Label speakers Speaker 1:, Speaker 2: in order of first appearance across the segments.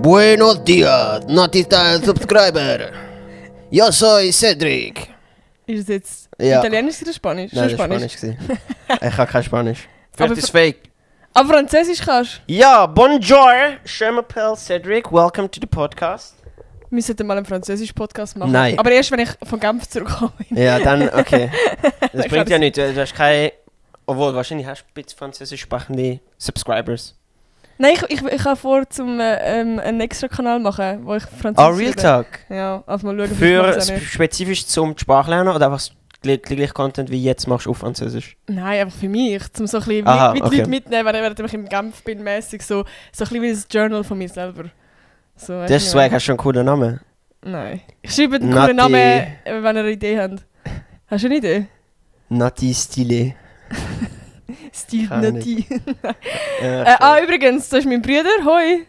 Speaker 1: Buenos dias, Nati-Style Subscriber. Yo soy Cedric.
Speaker 2: Ist es jetzt
Speaker 1: Ja.
Speaker 2: Italienisch oder Spanisch?
Speaker 1: Nein,
Speaker 2: Schon
Speaker 1: das war Spanisch. Ich kann kein Spanisch.
Speaker 2: Aber
Speaker 1: Vielleicht ist fake.
Speaker 2: Aber Französisch kannst du.
Speaker 1: Ja, bonjour. Je m'appelle Cedric. Welcome to the podcast.
Speaker 2: Wir sollten mal einen französischen Podcast machen.
Speaker 1: Nein.
Speaker 2: Aber erst, wenn ich von Genf zurückkomme.
Speaker 1: Ja, dann, okay. Das
Speaker 2: Ich
Speaker 1: bringt
Speaker 2: kann
Speaker 1: ja nichts. Du hast keine... Obwohl, wahrscheinlich hast du ein bisschen französisch sprechende Subscribers.
Speaker 2: Nein, ich habe vor, zum einen extra Kanal machen, wo ich Französisch
Speaker 1: Ah, Real
Speaker 2: rede.
Speaker 1: Talk?
Speaker 2: Ja, also mal schauen,
Speaker 1: Für
Speaker 2: ich das auch nicht.
Speaker 1: spezifisch zum Sprachlernen oder einfach gleich Content wie jetzt machst du auf Französisch?
Speaker 2: Nein, einfach für mich. Um so ein bisschen
Speaker 1: Aha,
Speaker 2: mit
Speaker 1: okay.
Speaker 2: Leuten mitnehmen, wenn ich im Genf bin, mäßig so ein bisschen wie ein Journal von mir selber. So, weißt
Speaker 1: Das
Speaker 2: du,
Speaker 1: Swag, hast du schon einen coolen Namen?
Speaker 2: Nein. Ich schreibe einen
Speaker 1: Nati.
Speaker 2: coolen Namen, wenn ihr eine Idee habt. Hast du eine Idee?
Speaker 1: Nati Stile.
Speaker 2: Stil
Speaker 1: Keine
Speaker 2: Nati.
Speaker 1: Ja,
Speaker 2: Übrigens, das ist mein Bruder. Hoi.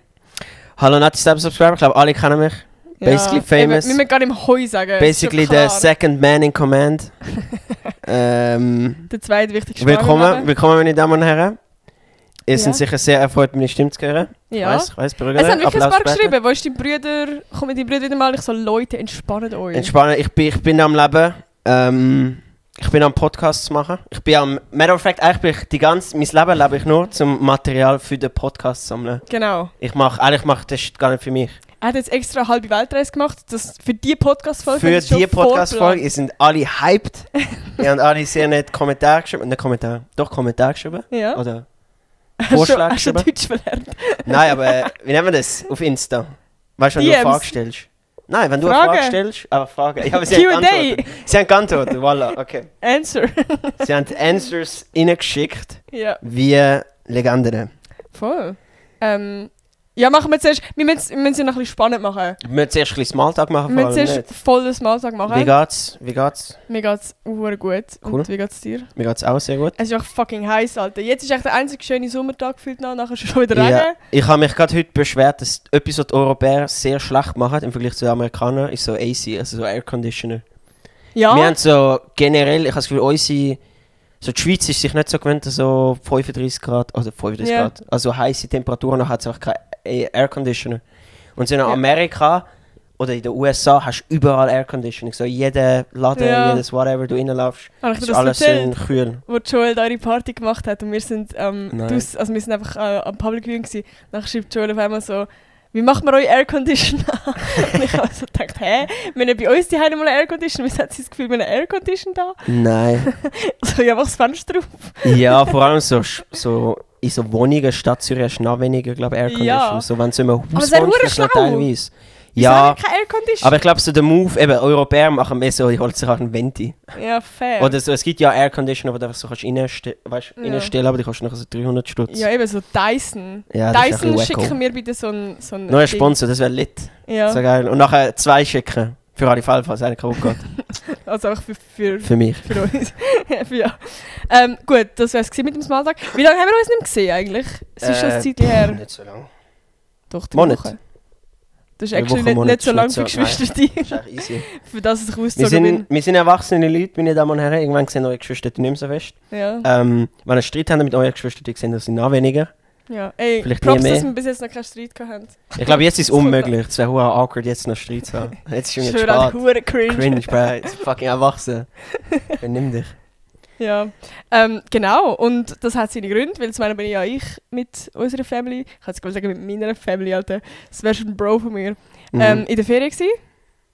Speaker 1: Hallo Nati Style Subscriber, ich glaube alle kennen mich. Basically famous.
Speaker 2: Wir müssen gar nicht Hoi sagen.
Speaker 1: Basically
Speaker 2: ist schon
Speaker 1: the
Speaker 2: klar.
Speaker 1: second man in command.
Speaker 2: Der zweitwichtigste Mann im
Speaker 1: willkommen,
Speaker 2: Leben.
Speaker 1: meine Damen und Herren. Ihr
Speaker 2: Ja.
Speaker 1: sind sicher sehr erfreut, meine Stimme zu hören.
Speaker 2: Ja.
Speaker 1: Weiss, beruhigen.
Speaker 2: Es haben wirklich ein paar
Speaker 1: Applaus
Speaker 2: geschrieben. Wo ist dein Bruder? Komm mit deinem Bruder wieder mal. Ich so, Leute, entspannt euch.
Speaker 1: Entspannen, ich bin am Leben. Ich bin am Podcasts machen. Ich bin am... Matter of fact, eigentlich bin ich mein Leben lebe ich nur zum Material für den Podcast sammeln.
Speaker 2: Genau.
Speaker 1: Eigentlich mache das gar nicht für mich.
Speaker 2: Er hat jetzt extra eine halbe Weltreise gemacht. Das für die Podcast-Folge.
Speaker 1: Für
Speaker 2: hat er schon
Speaker 1: die Podcast-Folge
Speaker 2: vorgeplant.
Speaker 1: ihr sind alle hyped. Ihr habt alle sehr nett Kommentare geschrieben. Nicht Kommentare, doch Kommentare geschrieben.
Speaker 2: Ja.
Speaker 1: Oder
Speaker 2: Hast du
Speaker 1: Vorschläge
Speaker 2: hast du
Speaker 1: geschrieben.
Speaker 2: Deutsch verlernt?
Speaker 1: Nein, aber wie nennen wir das? Auf Insta. Weißt du, wenn du eine
Speaker 2: DMs.
Speaker 1: Frage stellst? Nein, wenn du
Speaker 2: Fragen.
Speaker 1: eine Frage stellst, aber Fragen. Ja, aber sie haben
Speaker 2: Q&A.
Speaker 1: geantwortet. Sie haben geantwortet, voilà, okay.
Speaker 2: Answer.
Speaker 1: Sie haben Answers reingeschickt,
Speaker 2: Ja.
Speaker 1: wie Legenden.
Speaker 2: Voll. Ja, machen wir zuerst. Wir müssen sie noch ein bisschen spannend machen.
Speaker 1: Wir müssen zuerst ein bisschen Smalltalk machen,
Speaker 2: Wir
Speaker 1: vor
Speaker 2: müssen
Speaker 1: allem
Speaker 2: zuerst
Speaker 1: nicht.
Speaker 2: voll den Smalltalk machen.
Speaker 1: Wie geht's? Wie geht's?
Speaker 2: Mir geht's sehr gut.
Speaker 1: Cool.
Speaker 2: Und wie geht's dir?
Speaker 1: Mir geht's auch sehr gut.
Speaker 2: Es ist auch fucking heiß, Alter. Jetzt ist echt der einzige schöne Sommertag gefühlt noch, nachher ist es schon wieder
Speaker 1: Ja,
Speaker 2: Regen.
Speaker 1: ich habe mich gerade heute beschwert, dass etwas, was die Europäer sehr schlecht machen im Vergleich zu den Amerikanern, ist so AC, also so Air Conditioner.
Speaker 2: Ja,
Speaker 1: Wir haben so generell, ich habe das Gefühl, so die Schweiz ist sich nicht so gewöhnt, so 35 Grad, also 35
Speaker 2: Ja.
Speaker 1: Grad, also heiße Temperaturen, dann hat es einfach kein Air Conditioner. Und so in
Speaker 2: Ja.
Speaker 1: Amerika oder in den USA hast du überall Air Conditioning, so jeder Laden,
Speaker 2: Ja.
Speaker 1: jedes whatever du reinlaufst,
Speaker 2: habe ich dir
Speaker 1: ist
Speaker 2: das
Speaker 1: alles
Speaker 2: erzählt,
Speaker 1: schön kühl.
Speaker 2: wo Joel da ihre Party gemacht hat und wir sind
Speaker 1: Nein.
Speaker 2: also wir sind einfach am Public Viewing gewesen. Dann schreibt Joel auf einmal so, wie macht man euch Aircondition an? Und ich habe so gedacht, hä? Wir haben bei uns die haben mal einen Aircondition. Wieso hat sie das Gefühl, wir haben einen Aircondition da?
Speaker 1: Nein.
Speaker 2: So, ja, mach das Fenster auf.
Speaker 1: Ja, vor allem so in so Wohnungen, Stadt Zürich hast du noch weniger, glaube ich, Air Conditioner.
Speaker 2: Ja.
Speaker 1: So, wenn du in einem
Speaker 2: Aber
Speaker 1: Haus
Speaker 2: es wäre
Speaker 1: wohnst,
Speaker 2: hure
Speaker 1: vielleicht noch
Speaker 2: schlau.
Speaker 1: teilweise.
Speaker 2: Wieso
Speaker 1: Ja,
Speaker 2: haben wir keinen Aircondition?
Speaker 1: aber ich glaube, so der Move, eben, Europäer machen mehr so, die holen sich auch einen Venti.
Speaker 2: Ja, fair.
Speaker 1: Oder so, es gibt ja Air Conditioner, wo du einfach so kannst
Speaker 2: Ja.
Speaker 1: reinstellen, aber die kostet noch so 300 Stutz.
Speaker 2: Ja, eben so Dyson.
Speaker 1: Ja, das ist ein
Speaker 2: Dyson
Speaker 1: bisschen wacko.
Speaker 2: schicken wir bitte so ein
Speaker 1: Neuer
Speaker 2: Ding.
Speaker 1: Sponsor, das wäre lit.
Speaker 2: Ja,
Speaker 1: So geil. Und nachher 2 schicken. Für alle Fälle, falls einer kaputt geht.
Speaker 2: also auch für
Speaker 1: Für mich.
Speaker 2: uns. ja. Gut, das wär's gewesen mit dem Smalltalk. Wie lange haben wir uns nicht mehr gesehen eigentlich? Es ist schon ein Zeit her.
Speaker 1: Nicht so lange.
Speaker 2: Doch, 3
Speaker 1: Monat.
Speaker 2: Wochen. Das ist
Speaker 1: Eine
Speaker 2: actually
Speaker 1: Woche,
Speaker 2: nicht,
Speaker 1: Monat
Speaker 2: nicht so
Speaker 1: ist
Speaker 2: lange
Speaker 1: nicht
Speaker 2: für
Speaker 1: so-
Speaker 2: Geschwister,
Speaker 1: Das ist echt easy.
Speaker 2: für das ich
Speaker 1: Wir
Speaker 2: ausgezogen bin.
Speaker 1: sind erwachsene Leute, meine Damen und Herren. Irgendwann sehen eure Geschwister nicht mehr so fest.
Speaker 2: Ja.
Speaker 1: Wenn ihr Streit habt mit euren Geschwistern, die sehen das sind noch weniger.
Speaker 2: Ja. Ey,
Speaker 1: vielleicht
Speaker 2: Props,
Speaker 1: nie mehr.
Speaker 2: dass wir bis jetzt noch keinen Streit gehabt haben.
Speaker 1: Ich glaube, jetzt ist es unmöglich. Es wäre hure awkward, jetzt noch Streit zu haben. Jetzt ist
Speaker 2: Ich
Speaker 1: schon
Speaker 2: höre halt
Speaker 1: spät.
Speaker 2: hure cringe.
Speaker 1: Cringe, bro. It's fucking erwachsen. Benimm dich.
Speaker 2: Ja. Genau, und das hat seine Gründe, weil zum einen bin ja ich mit unserer Family, ich kann jetzt gerade sagen mit meiner Family, Alter, das wäre schon ein Bro von mir, in der Ferien gewesen.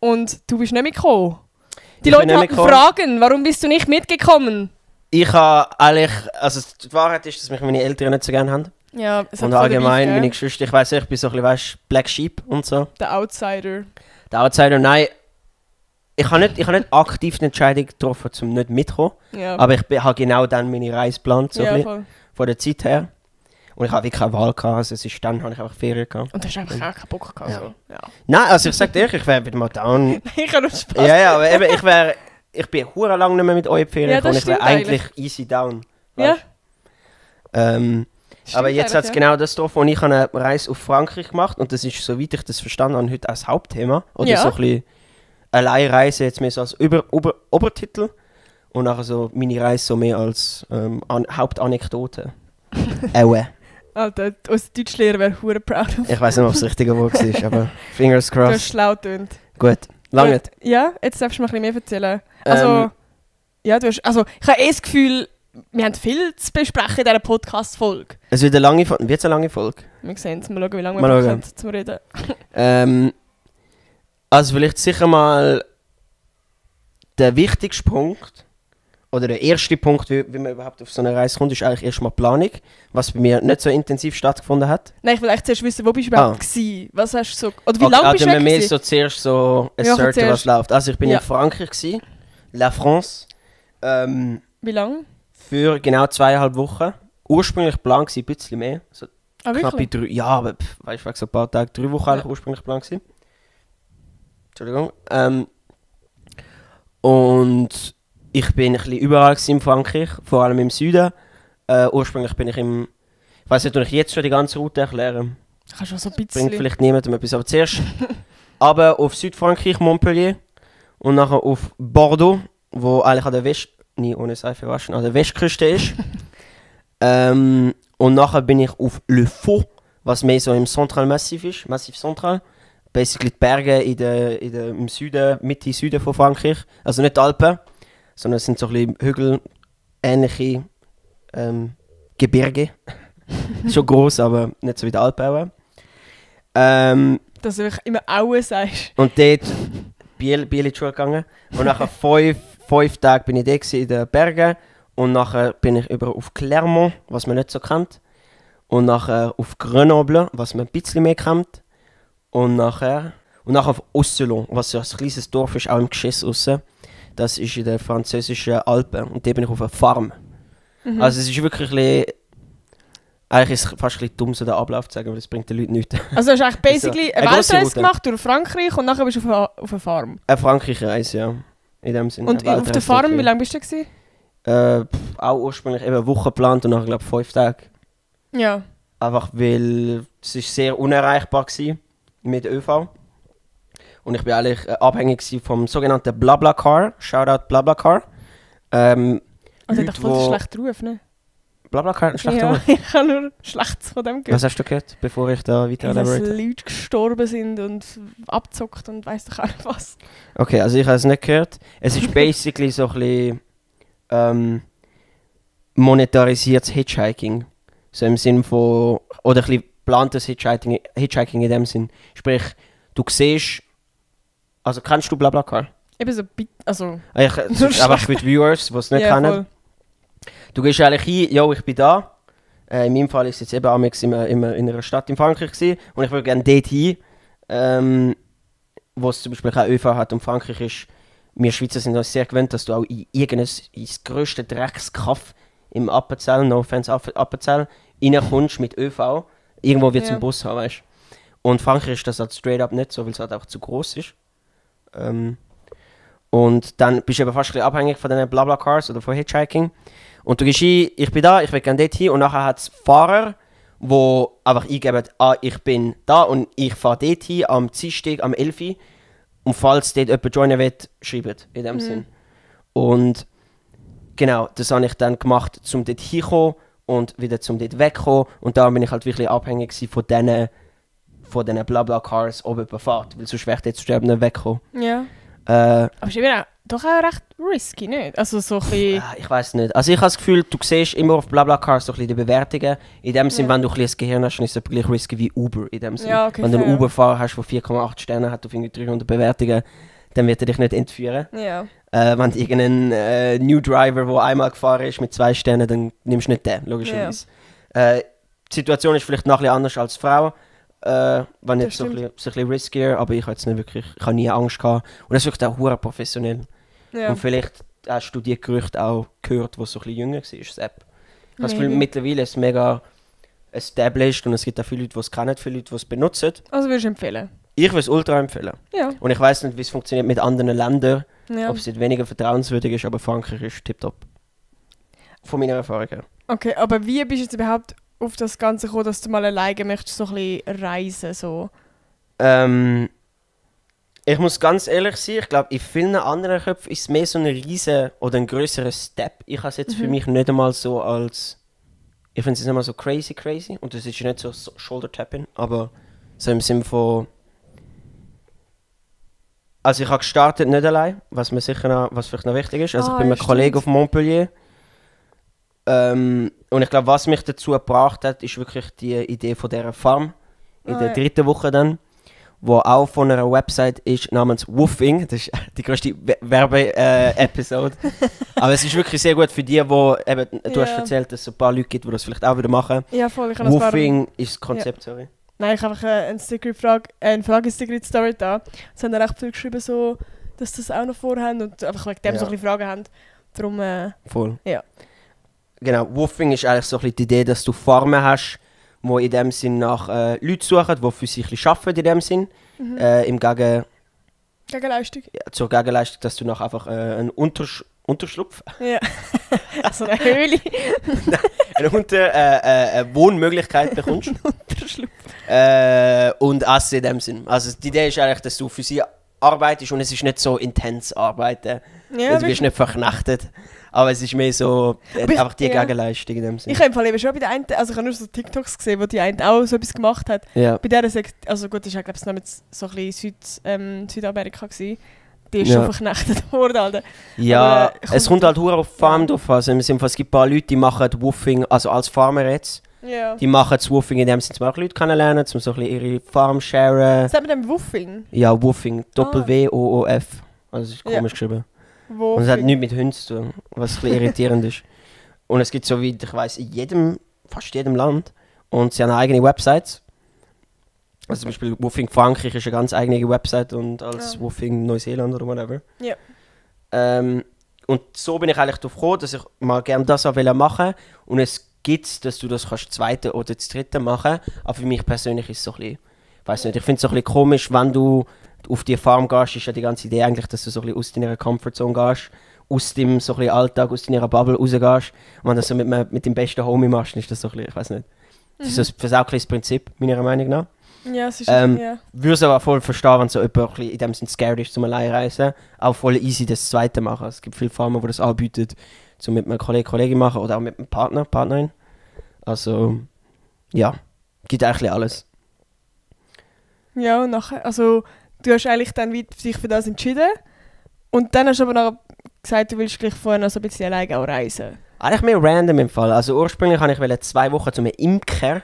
Speaker 2: Und du bist nicht mitgekommen. Die
Speaker 1: Ich bin
Speaker 2: Leute
Speaker 1: nicht
Speaker 2: hatten
Speaker 1: mitgekommen.
Speaker 2: Fragen, warum bist du nicht mitgekommen?
Speaker 1: Ich habe eigentlich, also die Wahrheit ist, dass mich meine Eltern nicht so gerne haben.
Speaker 2: Ja, es
Speaker 1: Und
Speaker 2: voll
Speaker 1: allgemein
Speaker 2: Beef,
Speaker 1: meine
Speaker 2: gell?
Speaker 1: Geschwister, ich weiß nicht, ich bin so ein bisschen, weißt, Black Sheep und so.
Speaker 2: Der Outsider.
Speaker 1: Der Outsider, nein. Ich habe nicht aktiv die Entscheidung getroffen, um nicht mitzukommen.
Speaker 2: Ja,
Speaker 1: Aber ich habe genau dann meine Reise geplant, so ein
Speaker 2: ja
Speaker 1: bisschen,
Speaker 2: voll.
Speaker 1: von der Zeit her. Und ich habe wirklich keine Wahl gehabt, also es ist dann habe ich einfach Ferien gehabt.
Speaker 2: Und du hast einfach auch keinen Bock gehabt.
Speaker 1: Ja.
Speaker 2: So. Ja.
Speaker 1: Nein, also ich sag dir, ich wäre wieder mal down.
Speaker 2: Ich habe nur Spaß.
Speaker 1: Ja, aber eben, ich bin hure lang nicht mehr mit euch in die Ferien
Speaker 2: Ja,
Speaker 1: gekommen.
Speaker 2: das
Speaker 1: Ich wäre
Speaker 2: stimmt
Speaker 1: eigentlich easy down.
Speaker 2: Ja.
Speaker 1: weißt? Aber jetzt hat es genau das getroffen und ich habe eine Reise auf Frankreich gemacht und das ist, soweit ich das verstanden habe, heute als Hauptthema. Oder
Speaker 2: Ja.
Speaker 1: so ein bisschen Alleinreise jetzt mehr so als Obertitel und nachher so meine Reise so mehr als Hauptanekdote.
Speaker 2: Alter, unser Deutschlehrer wäre hure proud of.
Speaker 1: Ich weiß nicht, ob es das richtige Wort ist, aber fingers
Speaker 2: Du hast
Speaker 1: crossed.
Speaker 2: schlau getönt.
Speaker 1: Gut, lange nicht.
Speaker 2: Ja, jetzt darfst du mir ein bisschen mehr erzählen. Also, ja, ich habe das Gefühl, wir haben viel zu besprechen in dieser Podcast-Folge.
Speaker 1: Es wird eine lange Folge. Wird es eine lange Folge?
Speaker 2: Wir sehen es, mal schauen, wie lange
Speaker 1: Mal
Speaker 2: wir
Speaker 1: schauen.
Speaker 2: brauchen zum Reden.
Speaker 1: Also vielleicht sicher mal der wichtigste Punkt oder der erste Punkt, wie man überhaupt auf so eine Reise kommt, ist eigentlich erstmal Planung, was bei mir nicht so intensiv stattgefunden hat.
Speaker 2: Nein, ich will echt zuerst wissen, wo bist du überhaupt gewesen? Was hast du so... Oder wie lange bist du
Speaker 1: wir
Speaker 2: weg
Speaker 1: mehr
Speaker 2: gewesen?
Speaker 1: so zuerst so
Speaker 2: Ja,
Speaker 1: asserten,
Speaker 2: zuerst.
Speaker 1: was läuft. Also ich bin
Speaker 2: Ja.
Speaker 1: in Frankreich gewesen, La France,
Speaker 2: Wie lange?
Speaker 1: für genau 2,5 Wochen. Ursprünglich geplant gewesen, ein bisschen mehr, so
Speaker 2: Ah,
Speaker 1: knappe
Speaker 2: wirklich?
Speaker 1: 3, ja, aber weißt du, so ein paar Tage, 3 Wochen eigentlich ursprünglich geplant gewesen. Entschuldigung. Und ich bin ein bisschen überall gewesen in Frankreich, vor allem im Süden. Ursprünglich bin ich im... Ich weiß nicht, ob ich jetzt schon die ganze Route erklären.
Speaker 2: Kannst du auch so ein
Speaker 1: Bringt
Speaker 2: bisschen...
Speaker 1: vielleicht niemandem etwas, aber zuerst aber auf Südfrankreich, Montpellier und nachher auf Bordeaux, wo eigentlich an der West... Nie ohne Seife waschen, an der Westküste ist. Und nachher bin ich auf Le Faux, was mehr so im Central Massiv ist, Massiv Central. Basically die Berge im Süden, Mitte Süden von Frankreich. Also nicht die Alpen, sondern es sind so ein bisschen hügelähnliche Gebirge. Schon gross, aber nicht so wie die Alpen auch.
Speaker 2: Dass du einfach immer «Aue» sagst.
Speaker 1: Und dort Biel in die Schule gegangen. Und nachher 5 Tage bin ich dort in den Bergen. Und nachher bin ich über auf Clermont, was man nicht so kennt. Und nachher auf Grenoble, was man ein bisschen mehr kennt. Und nachher auf Osselon, was so ein kleines Dorf ist, auch im Geschiss raus. Das ist in den französischen Alpen. Und da bin ich auf einer Farm. Also es ist wirklich ein bisschen... Eigentlich ist es fast ein bisschen dumm, so den Ablauf zu sagen, weil das bringt den Leuten nichts.
Speaker 2: Also hast du eigentlich basically
Speaker 1: eine
Speaker 2: eine
Speaker 1: grosse
Speaker 2: Weltreise
Speaker 1: Route.
Speaker 2: gemacht durch Frankreich und nachher bist du auf einer Farm.
Speaker 1: Eine Frankreich-Reise, ja. In dem Sinne.
Speaker 2: Und
Speaker 1: Eine
Speaker 2: auf der
Speaker 1: Weltreise
Speaker 2: Farm,
Speaker 1: durch.
Speaker 2: wie lange bist du gewesen?
Speaker 1: Auch ursprünglich eben eine Woche geplant und nachher glaube ich 5 Tage.
Speaker 2: Ja.
Speaker 1: Einfach weil es ist sehr unerreichbar war mit ÖV. Und ich bin eigentlich abhängig gewesen vom sogenannten BlaBlaCar. Shoutout BlaBlaCar.
Speaker 2: Also ich
Speaker 1: Leute,
Speaker 2: dachte, voll
Speaker 1: wo-
Speaker 2: schlecht Ruf, ne?
Speaker 1: BlaBlaCar, ein schlechter
Speaker 2: Ja,
Speaker 1: Ruf.
Speaker 2: ich habe nur Schlechtes von dem gehört.
Speaker 1: Was hast du gehört, bevor ich da weiter
Speaker 2: Dass
Speaker 1: elaborate?
Speaker 2: Leute gestorben sind und abgezockt und weiss doch auch nicht was.
Speaker 1: Okay, also ich habe es nicht gehört. Es ist basically so ein bisschen monetarisiertes Hitchhiking. So im Sinn von... Oder ein bisschen geplantes Hitchhiking in dem Sinn. Sprich, du siehst... Also kennst du BlaBlaCar?
Speaker 2: Eben so, also...
Speaker 1: Es ist einfach für die Viewers, die es nicht
Speaker 2: ja,
Speaker 1: kennen.
Speaker 2: voll.
Speaker 1: Du gehst eigentlich hin, yo, ich bin da. In meinem Fall ist es jetzt eben amigs immer in einer Stadt in Frankreich gewesen, und ich würde gerne dort hin, wo es zum Beispiel kein ÖV hat. Und Frankreich ist, wir Schweizer sind uns sehr gewöhnt, dass du auch ins grösste Dreckskaff im Appenzell, no offense Appenzell, reinkommst mit ÖV. Irgendwo wird es
Speaker 2: Ja.
Speaker 1: einen Bus haben, weißt du. Und Frankreich ist das halt straight up nicht so, weil es halt einfach zu groß ist. Und dann bist du eben fast ein bisschen abhängig von diesen BlaBlaCars oder von Hitchhiking. Und du gehst hin, ich bin da, ich will gerne dort hin, und nachher hat es Fahrer, die einfach eingeben, ich bin da und ich fahre dort hin, am Dienstag, am 11 Uhr. Und falls dort jemand joinen will, schreibt in dem Sinn. Und genau, das habe ich dann gemacht, um dort hinzukommen und wieder zum dort wegkommen. Und da bin ich halt wirklich abhängig gewesen von diesen BlaBlaCars, ob jemand fährt, weil sonst wäre ich dort zu sterben nicht weggekommen.
Speaker 2: Ja.
Speaker 1: Äh,
Speaker 2: Aber es ist eben auch, doch auch recht risky, nicht? Also so ein bisschen...
Speaker 1: Ich weiß nicht. Also ich habe das Gefühl, du siehst immer auf BlaBlaCar so ein bisschen die Bewertungen. In dem Sinn,
Speaker 2: Ja.
Speaker 1: wenn du ein bisschen das Gehirn hast, dann ist es gleich risky wie Uber. In dem Sinn.
Speaker 2: Ja, okay,
Speaker 1: Wenn du einen
Speaker 2: fair.
Speaker 1: Uber-Fahrer hast, der 4,8 Sterne hat auf irgendwie 300 Bewertungen, dann wird er dich nicht entführen.
Speaker 2: Ja.
Speaker 1: Wenn du irgendeinen New Driver, der einmal gefahren ist mit 2 Sternen, dann nimmst du nicht den, logischerweise. Die Situation ist vielleicht noch ein bisschen anders als Frau. Wenn jetzt so ein bisschen riskier, aber ich habe jetzt nicht wirklich, ich habe nie Angst gehabt. Und das ist wirklich auch hure professionell.
Speaker 2: Ja.
Speaker 1: Und vielleicht hast du die Gerüchte auch gehört, wo so ein bisschen jünger war, das App. Ich habe das Gefühl,
Speaker 2: Maybe.
Speaker 1: mittlerweile ist es mega established und es gibt auch viele Leute, die es kennen, viele Leute, die es benutzen.
Speaker 2: Also würdest du empfehlen?
Speaker 1: Ich würde es ultra empfehlen.
Speaker 2: Ja.
Speaker 1: Und ich weiß nicht, wie es funktioniert mit anderen Ländern,
Speaker 2: Ja.
Speaker 1: ob es jetzt weniger vertrauenswürdig ist, aber Frankreich ist tipptopp. Von meiner Erfahrung her.
Speaker 2: Okay, aber wie bist du jetzt überhaupt auf das Ganze gekommen, dass du mal alleine möchtest, so ein bisschen reisen, so?
Speaker 1: Ich muss ganz ehrlich sein, ich glaube, in vielen anderen Köpfen ist es mehr so ein riesen oder ein größerer Step. Ich habe es jetzt für mich nicht einmal so als ich finde es nicht immer so crazy. Und das ist ja nicht so Shoulder-Tapping, aber so im Sinne von... Also ich habe gestartet nicht allein, was vielleicht noch wichtig ist. Also ich bin mit einem Kollegen auf Montpellier. Und ich glaube, was mich dazu gebracht hat, ist wirklich die Idee von dieser Farm. In der 3. Woche dann. Wo auch von einer Website ist namens Woofing. Das ist die grösste Werbe-Episode. Aber es ist wirklich sehr gut für die, wo eben, du hast erzählt, dass es ein paar Leute gibt, die das vielleicht auch wieder machen.
Speaker 2: Ja, voll. Ich
Speaker 1: Woofing ist das Konzept, sorry.
Speaker 2: Nein, ich habe einfach eine Frage-Sticker in die Story da. Es haben recht viel geschrieben, so, dass sie das auch noch vorhaben und einfach wegen dem so ein bisschen Fragen haben. Darum,
Speaker 1: voll.
Speaker 2: Ja.
Speaker 1: Genau, Woofing ist eigentlich so ein bisschen die Idee, dass du Farmen hast, die in dem Sinn nach Leuten suchen, die für sich ein bisschen arbeiten in dem Sinn. Im
Speaker 2: Gegenleistung.
Speaker 1: Ja, zur Gegenleistung, dass du nach einfach einen Unterschlupf...
Speaker 2: Ja, also eine Höhle.
Speaker 1: eine Wohnmöglichkeit bekommst.
Speaker 2: Unterschlupf.
Speaker 1: Und Essen in dem Sinn. Also die Idee ist eigentlich, dass du für sie arbeitest und es ist nicht so intens arbeiten. Ja, du wirst nicht verknechtet. Aber es ist mehr so einfach die Gegenleistung in dem Sinne.
Speaker 2: Ich habe im Fall eben schon bei der einen, also ich habe nur so TikToks gesehen, wo die eine auch so etwas gemacht hat.
Speaker 1: Ja.
Speaker 2: Bei der sagt, also gut, das war glaube ich noch so ein bisschen Südamerika gewesen. Die ist schon verknechtet worden, Alter.
Speaker 1: Ja, es kommt halt auf die Farm drauf an. Also es gibt ein paar Leute, die machen Woofing, also als Farmer jetzt.
Speaker 2: Ja.
Speaker 1: Die machen das Woofing in dem Sinne, um auch Leute kennenlernen, um so ein bisschen ihre Farm sharen.
Speaker 2: Sagt man dem Woofing?
Speaker 1: Ja, Woofing. W-O-O-F. Also es ist komisch geschrieben. Und es hat nichts mit Hunden zu tun, was ein bisschen irritierend ist. Und es gibt so wie, ich weiss, in fast jedem Land. Und sie haben eigene Websites. Also zum Beispiel Woofing Frankreich ist eine ganz eigene Website und als Woofing Neuseeland oder whatever.
Speaker 2: Ja.
Speaker 1: Und so bin ich eigentlich darauf gekommen, dass ich mal gerne das auch machen will. Und es gibt, dass du das kannst das 2. oder das 3. machen. Aber für mich persönlich ist es so ein bisschen, ich weiß nicht, ich finde es so ein bisschen komisch, wenn du auf die Farm gehst, ist ja die ganze Idee eigentlich, dass du so ein bisschen aus deiner Comfortzone gehst, aus dem so ein bisschen Alltag, aus deiner Bubble rausgehst. Und wenn du das so mit dem besten Homie machst, ist das so ein bisschen, ich weiß nicht. Das ist ein versaugliches Prinzip, meiner Meinung nach.
Speaker 2: Ja, es ist ja.
Speaker 1: Würde es aber voll verstehen, wenn so jemand in dem Sinne scared ist, zum Alleinreisen. Auch voll easy das 2. machen. Es gibt viele Farmer, die das anbieten, zum mit einem Kollegin machen oder auch mit einem Partnerin. Also, ja, gibt eigentlich alles.
Speaker 2: Ja, und nachher, also du hast eigentlich dann dich für das entschieden und dann hast du aber noch gesagt, du willst gleich vorher noch so ein bisschen alleine auch reisen.
Speaker 1: Eigentlich mehr random im Fall. Also ursprünglich wollte ich 2 Wochen zu einem Imker,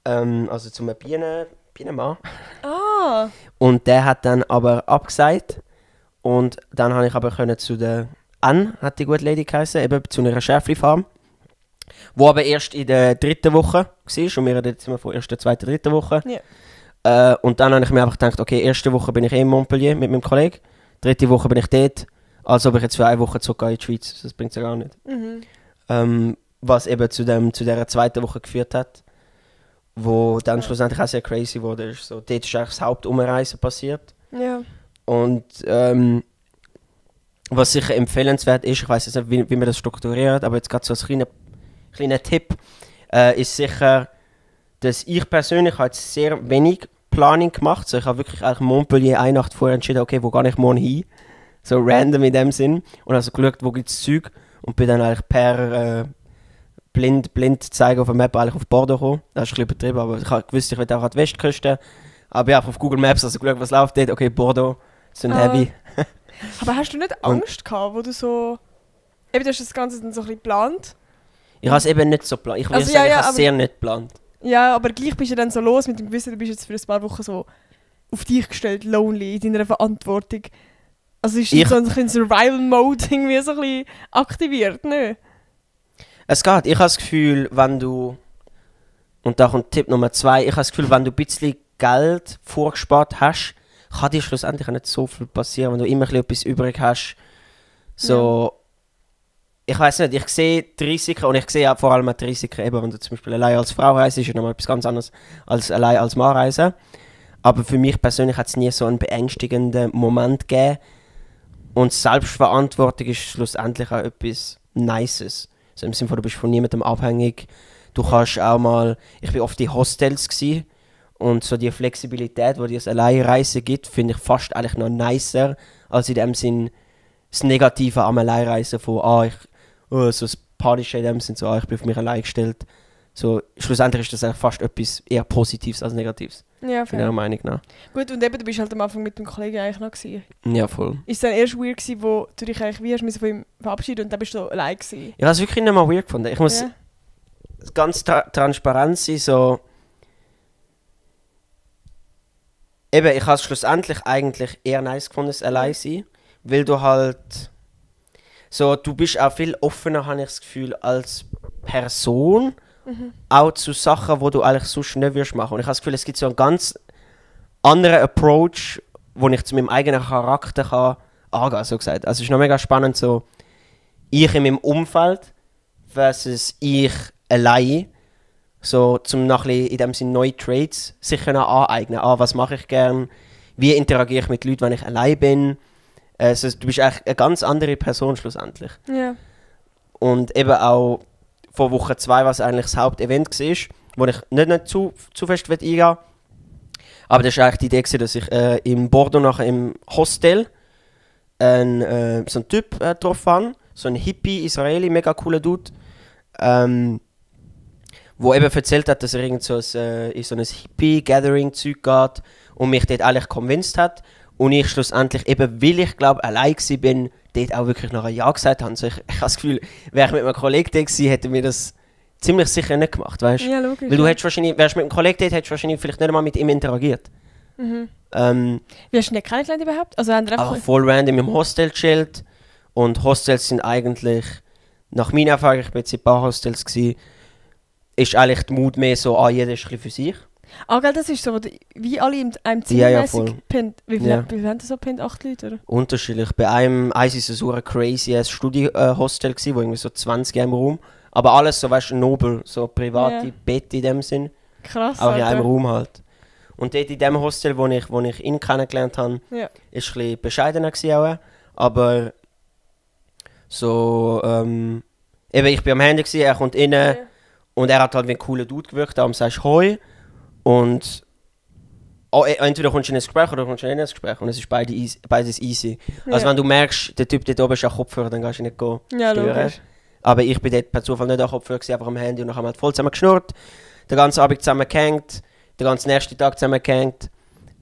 Speaker 1: also zu einem Bienenmann.
Speaker 2: Ah!
Speaker 1: Und der hat dann aber abgesagt und dann konnte ich aber zu der Anne, hat die gute Lady geheißen, eben zu einer Schäfli-Farm. Wo aber erst in der 3. Woche war und wir reden jetzt immer von 1., 2., 3. Woche.
Speaker 2: Ja.
Speaker 1: Und dann habe ich mir einfach gedacht, okay, 1. Woche bin ich in Montpellier mit meinem Kollegen, 3. Woche bin ich dort, also ob ich jetzt für 1 Woche zurückgehe in die Schweiz, das bringt es ja gar nicht. Was eben zu dieser 2. Woche geführt hat, wo dann schlussendlich auch sehr crazy wurde. So, dort ist eigentlich das Hauptumreisen passiert.
Speaker 2: Ja.
Speaker 1: Und was sicher empfehlenswert ist, ich weiß jetzt nicht, wie man das strukturiert, aber jetzt gerade so als kleiner Tipp, ist sicher, dass ich persönlich halt sehr wenig Planning gemacht habe. So, ich habe wirklich eigentlich Montpellier eine Nacht vorher entschieden, okay, wo gehe ich morgen hin? So random in dem Sinn. Und also geschaut, wo gibt es Zeug und bin dann eigentlich per blind zeigen auf der Map eigentlich auf Bordeaux gekommen. Das ist ein bisschen übertrieben, aber ich habe gewusst, ich will auch an die Westküste. Aber ja, auf Google Maps also geschaut, was läuft dort. Okay, Bordeaux, sind heavy.
Speaker 2: Aber hast du nicht Angst gehabt, wo du so... Eben, du hast das Ganze dann so ein bisschen geplant?
Speaker 1: Ich habe es eben nicht so geplant. Ich würde sagen, ich habe es sehr nicht geplant. Ja,
Speaker 2: aber gleich bist du dann so los mit dem Gewissen, du bist jetzt für ein paar Wochen so auf dich gestellt, lonely, in deiner Verantwortung. Also ist so ein bisschen Survival-Mode irgendwie so ein bisschen aktiviert, ne?
Speaker 1: Es geht. Ich habe das Gefühl, wenn du... Und da kommt Tipp Nummer 2. Ich habe das Gefühl, wenn du ein bisschen Geld vorgespart hast, kann dir schlussendlich auch nicht so viel passieren, wenn du immer etwas übrig hast. So... Ja. Ich weiß nicht, ich sehe die Risiken und ich sehe auch vor allem die Risiken, eben, wenn du zum Beispiel allein als Frau reist, ist ja nochmal etwas ganz anderes als allein als Mann reisen. Aber für mich persönlich hat es nie so einen beängstigenden Moment gegeben. Und Selbstverantwortung ist schlussendlich auch etwas Nices. Also im Sinne von, du bist von niemandem abhängig. Du kannst auch mal... Ich war oft in Hostels gewesen, und so die Flexibilität, die dir das Alleinreisen gibt, finde ich fast eigentlich noch nicer, als in dem Sinn das Negative am Alleinreisen von so ein Panische in dem Sinn, so, ich bin auf mich allein gestellt. So, schlussendlich ist das eigentlich fast etwas eher Positives als Negatives.
Speaker 2: Ja,
Speaker 1: Von meiner Meinung nach.
Speaker 2: Gut, und eben, du bist halt am Anfang mit dem Kollegen eigentlich noch gewesen.
Speaker 1: Ja, voll.
Speaker 2: Ist es dann erst weird gewesen, wo du dich eigentlich wie hast müssen von ihm verabschieden und dann bist du allein gewesen?
Speaker 1: Ich habe es wirklich nicht mal weird gefunden. Ich muss ganz transparent sein, so... Eben, ich habe es schlussendlich eigentlich eher nice gefunden, das allein sein. Weil du halt... So, du bist auch viel offener, habe ich das Gefühl, als Person. Auch zu Sachen, die du eigentlich sonst nicht würdest machen. Und ich habe das Gefühl, es gibt so einen ganz anderen Approach, den ich zu meinem eigenen Charakter kann angehen, so gesagt. Also es ist noch mega spannend, so ich in meinem Umfeld versus ich allein. So, zum nach in dem Sinne neue Traits sich aneignen. Was mache ich gern? Wie interagiere ich mit Leuten, wenn ich allein bin? Also, du bist eigentlich eine ganz andere Person schlussendlich.
Speaker 2: Ja.
Speaker 1: Und eben auch von Woche 2, was eigentlich das Hauptevent war, wo ich nicht zu fest eingehen will. Aber das war eigentlich die Idee, dass ich in Bordeaux nachher im Hostel so einen Typ getroffen habe. So ein Hippie, Israeli, mega cooler Dude. Wo eben erzählt hat, dass er in so ein Hippie-Gathering-Zeug geht und mich dort eigentlich convinced hat. Und ich schlussendlich eben, weil ich glaube, allein war, dort auch wirklich noch ein Ja gesagt habe. Also ich habe das Gefühl, wäre ich mit einem Kollegen dort gewesen, hätte mir das ziemlich sicher nicht gemacht, weißt du?
Speaker 2: Ja, logisch.
Speaker 1: Weil du hättest wahrscheinlich, wärst mit einem Kollegen dort, hättest du wahrscheinlich vielleicht nicht einmal mit ihm interagiert.
Speaker 2: Wie hast du ihn denn kennengelernt überhaupt? Also haben
Speaker 1: Aber voll random im Hostel chillt. Und Hostels sind eigentlich, nach meiner Erfahrung, ich war jetzt in ein paar Hostels gewesen, ist eigentlich die Mut mehr so, jeder ist ein bisschen für sich.
Speaker 2: Gell, das ist so, wie alle in einem Zimmer
Speaker 1: Ja, voll.
Speaker 2: pennt. Wie viele haben das so pennt? 8 Leute, oder?
Speaker 1: Unterschiedlich. Bei einem war es so ein crazy Studi-Hostel, wo irgendwie so 20 im Raum. Aber alles so, weißt du, nobel, so private Bett in dem Sinn.
Speaker 2: Krass,
Speaker 1: auch in
Speaker 2: Alter.
Speaker 1: einem Raum halt. Und dort in dem Hostel, wo ich ihn kennengelernt habe, ist ein bisschen bescheidener gewesen auch. Aber so, eben, ich bin am Handy gewesen, er kommt rein und er hat halt wie ein cooler Dude gewirkt, darum sagst du Hoi. Und entweder kommst du in ein Gespräch oder kommst du nicht in ein Gespräch. Und es ist beides easy. Also wenn du merkst, der Typ dort oben ist ein Kopfhörer, dann gehst du nicht stören.
Speaker 2: Logisch.
Speaker 1: Aber ich bin dort per Zufall nicht am Kopfhörer, einfach am Handy und dann haben wir halt voll zusammen geschnurrt. Den ganzen Abend zusammen gehängt, den ganzen nächsten Tag zusammen gehängt.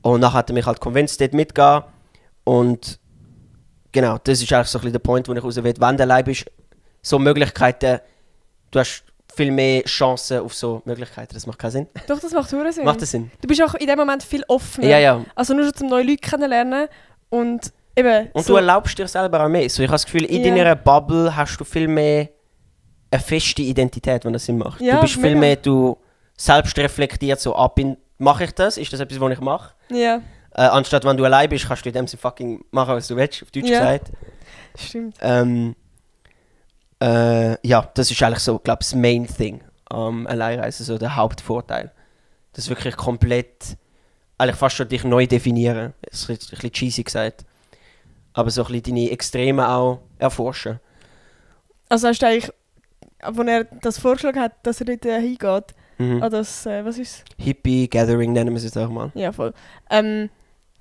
Speaker 1: Und dann hat er mich halt convinced, dort mitzugehen. Und genau, das ist eigentlich so ein bisschen der Point, wo ich raus will. Wenn du allein bist, so Möglichkeiten, du hast viel mehr Chancen auf so Möglichkeiten. Das macht keinen Sinn.
Speaker 2: Doch, das macht Sinn.
Speaker 1: Macht das Sinn?
Speaker 2: Du bist auch in dem Moment viel offener.
Speaker 1: Ja.
Speaker 2: Also nur schon zum neue Leute kennenlernen und eben...
Speaker 1: Und du erlaubst dir selber auch mehr. So, ich habe das Gefühl, in deiner Bubble hast du viel mehr eine feste Identität, wenn das Sinn macht.
Speaker 2: Ja,
Speaker 1: du bist viel
Speaker 2: mega.
Speaker 1: mehr, du selbst reflektiert so mache ich das? Ist das etwas, was ich mache?
Speaker 2: Ja,
Speaker 1: Anstatt wenn du allein bist, kannst du in dem Sinne fucking machen, was du willst, auf Deutsch gesagt.
Speaker 2: stimmt.
Speaker 1: Ja, das ist eigentlich so, glaube ich, das Main Thing am Alleinreisen, so der Hauptvorteil. Das ist wirklich komplett, eigentlich fast schon dich neu definieren. Das ist ein bisschen cheesy gesagt. Aber so ein bisschen deine Extreme auch erforschen.
Speaker 2: Also hast du eigentlich, als er das vorgeschlagen hat, dass er dort hingeht, an das, was ist
Speaker 1: Hippie-Gathering nennen wir es jetzt auch mal.
Speaker 2: Ja, voll.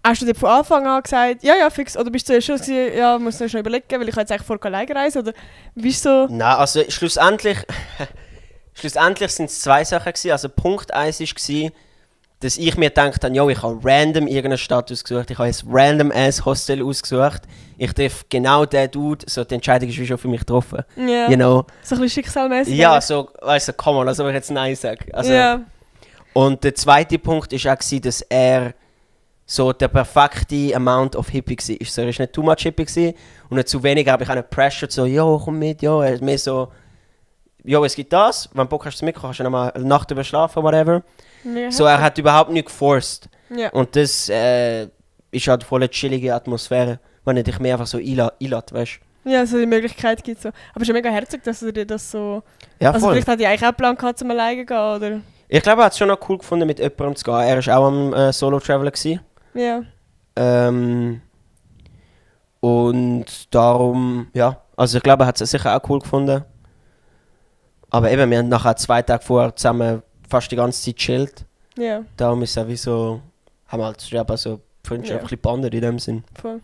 Speaker 2: Hast du dir von Anfang an gesagt, ja, fix, oder bist du schon gewesen, ja, musst du noch schnell überlegen, weil ich jetzt eigentlich vor alleine reisen, oder bist du so...
Speaker 1: Nein, also schlussendlich sind es zwei Sachen gewesen. Also Punkt 1 war, dass ich mir gedacht habe, ich habe random irgendeine Stadt ausgesucht, ich habe ein random ass Hostel ausgesucht, ich treffe genau den Dude, so die Entscheidung ist wie schon für mich getroffen.
Speaker 2: Ja,
Speaker 1: You know?
Speaker 2: so ein bisschen schicksalmäßig.
Speaker 1: Ja, so, weißt du, come on, also wenn ich jetzt Nein sage. Also,
Speaker 2: Ja,
Speaker 1: Und der zweite Punkt war auch, dass er so der perfekte Amount of Hippie war. So, er war nicht too much Hippie gewesen, und nicht zu wenig, aber ich habe pressured, so, komm mit, er ist mehr so, es gibt das, wenn du Bock hast, mitkommen, kannst du nochmal eine Nacht überschlafen, whatever.
Speaker 2: mega
Speaker 1: So, er hat überhaupt nicht geforst.
Speaker 2: Ja.
Speaker 1: Und das ist halt voll eine chillige Atmosphäre, wenn er dich mehr einfach so einlädt, weißt du.
Speaker 2: Ja, so die Möglichkeit gibt es so. Aber es ist ja mega herzig, dass er dir das so...
Speaker 1: Ja,
Speaker 2: Also
Speaker 1: voll.
Speaker 2: vielleicht hat er eigentlich auch einen Plan gehabt, zum alleine zu gehen, oder?
Speaker 1: Ich glaube, er hat es schon noch cool gefunden, mit jemandem zu gehen. Er war auch am Solo-Traveler gewesen.
Speaker 2: Ja.
Speaker 1: Und darum, ja, also ich glaube, er hat es sicher auch cool gefunden. Aber eben, wir haben nachher 2 Tage vorher zusammen fast die ganze Zeit gechillt.
Speaker 2: Ja,
Speaker 1: Darum ist es auch wie so, haben wir halt so Freundschaft ein bisschen gebandelt in dem Sinn.
Speaker 2: voll.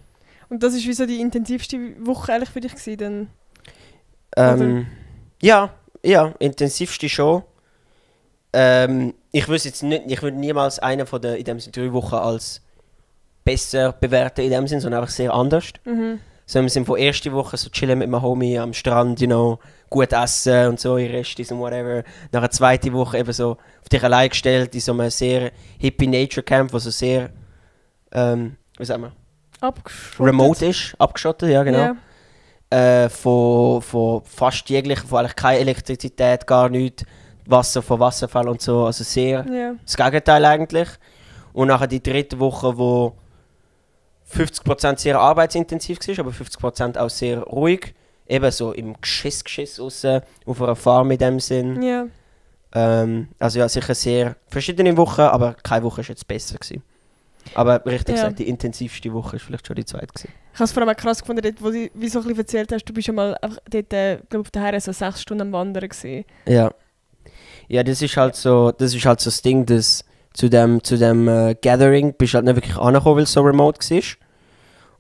Speaker 2: Und das war wie so die intensivste Woche eigentlich für dich gewesen, dann?
Speaker 1: Ja, intensivste schon. Ich wüsste jetzt nicht, ich würde niemals einen von den in dem Sinne 3 Wochen als besser bewerten in dem Sinn, sondern einfach sehr anders. So wir sind von erster Woche so chillen mit meinem Homie am Strand, gut essen und so, in Restis und whatever. Nach der zweiten Woche eben so auf dich allein gestellt in so einem sehr hippie Nature Camp, was so sehr, wie sagen wir?
Speaker 2: Abgeschottet.
Speaker 1: Remote ist, abgeschottet, ja genau.
Speaker 2: Ja.
Speaker 1: Von fast jeglichen, von eigentlich keine Elektrizität, gar nichts. Wasser von Wasserfall und so, also sehr das Gegenteil eigentlich. Und nachher die dritte Woche, wo 50% sehr arbeitsintensiv war, aber 50% auch sehr ruhig. Eben so im Geschiss raus, auf einer Farm in dem Sinn.
Speaker 2: Ja.
Speaker 1: Also ja, sicher sehr verschiedene Wochen, aber keine Woche war jetzt besser gewesen. Aber richtig gesagt, die intensivste Woche war vielleicht schon die zweite gewesen.
Speaker 2: Ich habe es vor allem auch krass gefunden, dort, wo du wie so ein bisschen erzählt hast, du bist schon mal einfach dort, glaub, auf der Heere so 6 Stunden am Wandern gewesen.
Speaker 1: Ja, das ist halt so das Ding, dass zu dem Gathering bist du halt nicht wirklich angekommen, weil es so remote war.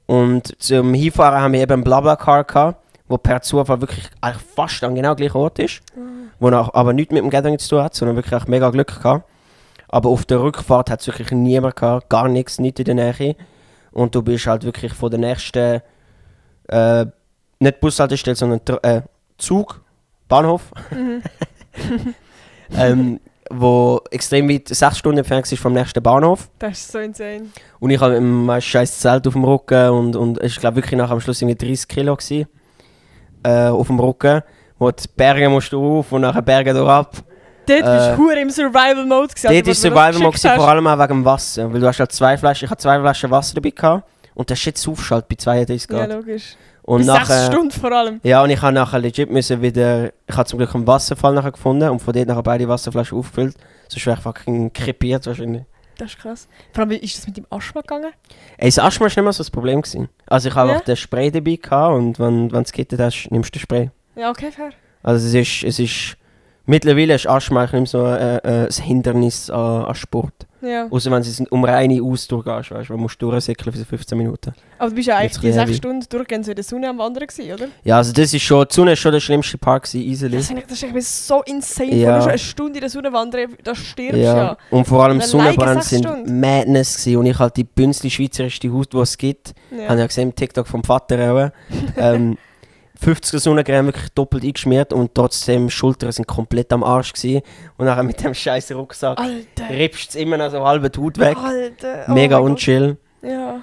Speaker 1: Und zum Hinfahren haben wir eben einen Blablacar gehabt, wo per Zufall wirklich eigentlich fast an genau gleichen Ort ist. Wo aber nichts mit dem Gathering zu tun hat, sondern wirklich auch mega Glück gehabt. Aber auf der Rückfahrt hat es wirklich niemand gehabt, gar nichts, nicht in der Nähe. Und du bist halt wirklich von der nächsten, nicht Bushaltestelle, sondern Zug, Bahnhof. Wo extrem weit 6 Stunden entfernt ist vom nächsten Bahnhof.
Speaker 2: Das ist so insane.
Speaker 1: Und ich habe mit meinem scheiß Zelt auf dem Rücken und es war glaube wirklich nachher am Schluss irgendwie 30 Kilo gewesen, auf dem Rücken. Wo die Berge musst du auf und nachher Berge durch ab.
Speaker 2: Dort bist du im Survival-Mode gewesen.
Speaker 1: Dort war Survival-Mode vor allem auch wegen dem Wasser. Weil du hast halt 2 Flaschen, ich hatte 2 Flaschen Wasser dabei gehabt und der Shit saufst halt bei 32 Grad.
Speaker 2: Ja, logisch.
Speaker 1: Und
Speaker 2: bei 6 Stunden vor allem.
Speaker 1: Ja, und ich habe nachher legit müssen wieder... Ich habe zum Glück einen Wasserfall nachher gefunden und von dort nachher beide Wasserflaschen aufgefüllt. Sonst wäre ich fucking krepiert wahrscheinlich.
Speaker 2: Das ist krass. Vor allem, wie ist das mit dem Asthma gegangen?
Speaker 1: Ey, das Asthma war nicht mehr so das Problem gewesen. Also ich habe auch den Spray dabei gehabt und wenn du es gehittet hast, nimmst du den Spray.
Speaker 2: Ja, okay, fair.
Speaker 1: Also es ist mittlerweile ist Asthma eigentlich nicht mehr so ein Hindernis an Sport.
Speaker 2: Ja.
Speaker 1: Außer wenn es um reine Ausdauer gehst, weißt du, musst du durchsäckeln für 15 Minuten.
Speaker 2: Aber du bist ja eigentlich die
Speaker 1: Jetzt
Speaker 2: 6 Stunden durchgehend so in der Sonne am Wandern gewesen, oder?
Speaker 1: Ja, also das ist schon, die Sonne ist schon der schlimmste Part gewesen, easily.
Speaker 2: Das ist irgendwie so insane,
Speaker 1: Ja.
Speaker 2: wenn du schon eine Stunde in der Sonne wandern, da stirbst du ja.
Speaker 1: Und vor allem
Speaker 2: Alleine
Speaker 1: Sonnenbrände
Speaker 2: 6
Speaker 1: sind
Speaker 2: Stunden.
Speaker 1: Madness gewesen. Und ich halt die bünzli schweizerische Haut, die es gibt, habe ja gesehen im TikTok vom Vater auch. 50er Sonnencreme wirklich doppelt eingeschmiert und trotzdem Schultern sind komplett am Arsch gewesen. Und nachher mit dem scheiß Rucksack rippst es immer noch so halbe die Haut weg.
Speaker 2: Alter.
Speaker 1: Mega
Speaker 2: mein
Speaker 1: unchill.
Speaker 2: Gott. Ja.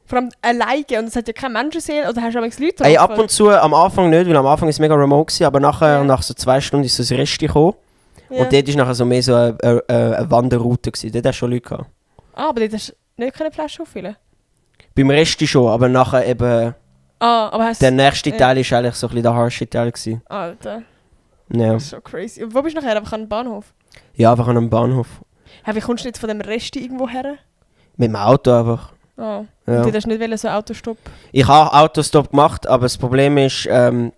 Speaker 1: Vor
Speaker 2: allem alleine und es hat ja keine Menschenseele, oder hast du auch Leute
Speaker 1: Ey, ab und zu, am Anfang nicht, weil am Anfang ist es mega remote gewesen, aber nachher, nach so 2 Stunden ist so das Resti gekommen.
Speaker 2: Ja.
Speaker 1: Und dort ist nachher so mehr so eine Wanderroute gewesen. Dort hast du schon Leute gehabt.
Speaker 2: Aber dort hast du nicht keine Flasche auffüllen?
Speaker 1: Beim Resti schon, aber nachher eben...
Speaker 2: aber hast
Speaker 1: der nächste Teil war eigentlich so ein bisschen der harsche Teil gewesen.
Speaker 2: Alter.
Speaker 1: Ja.
Speaker 2: Das ist so crazy. Und wo bist du nachher? Einfach an dem Bahnhof?
Speaker 1: Ja, einfach an einem Bahnhof.
Speaker 2: Wie kommst du jetzt von dem Resti irgendwo her?
Speaker 1: Mit dem Auto einfach.
Speaker 2: Ja.
Speaker 1: Ja.
Speaker 2: Und du hast nicht so Autostopp?
Speaker 1: Ich habe Autostop gemacht, aber das Problem ist, die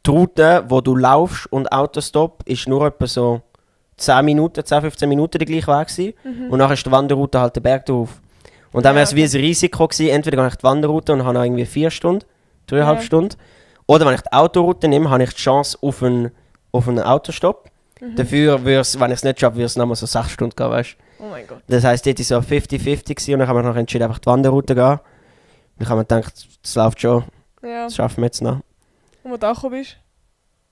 Speaker 1: Route, wo du laufst und Autostop, ist nur etwa so 10-15 Minuten der gleiche Weg gewesen. Und nachher ist die Wanderroute halt den Berg drauf. Und dann wäre es wie ein Risiko gewesen, entweder gehe ich die Wanderroute und habe noch irgendwie 4 Stunden, 3,5 Stunden. Oder wenn ich die Autoroute nehme, habe ich die Chance auf einen Autostopp. Dafür würde es, wenn ich es nicht schaffe, würde es nochmal so 6 Stunden gehen, weißt du.
Speaker 2: Oh mein Gott.
Speaker 1: Das heisst, dort war so 50-50 gewesen und dann haben wir noch entschieden, einfach die Wanderroute gehen. Dann haben wir gedacht, das läuft schon,
Speaker 2: Ja.
Speaker 1: das schaffen wir jetzt noch.
Speaker 2: Und wo du angekommen bist?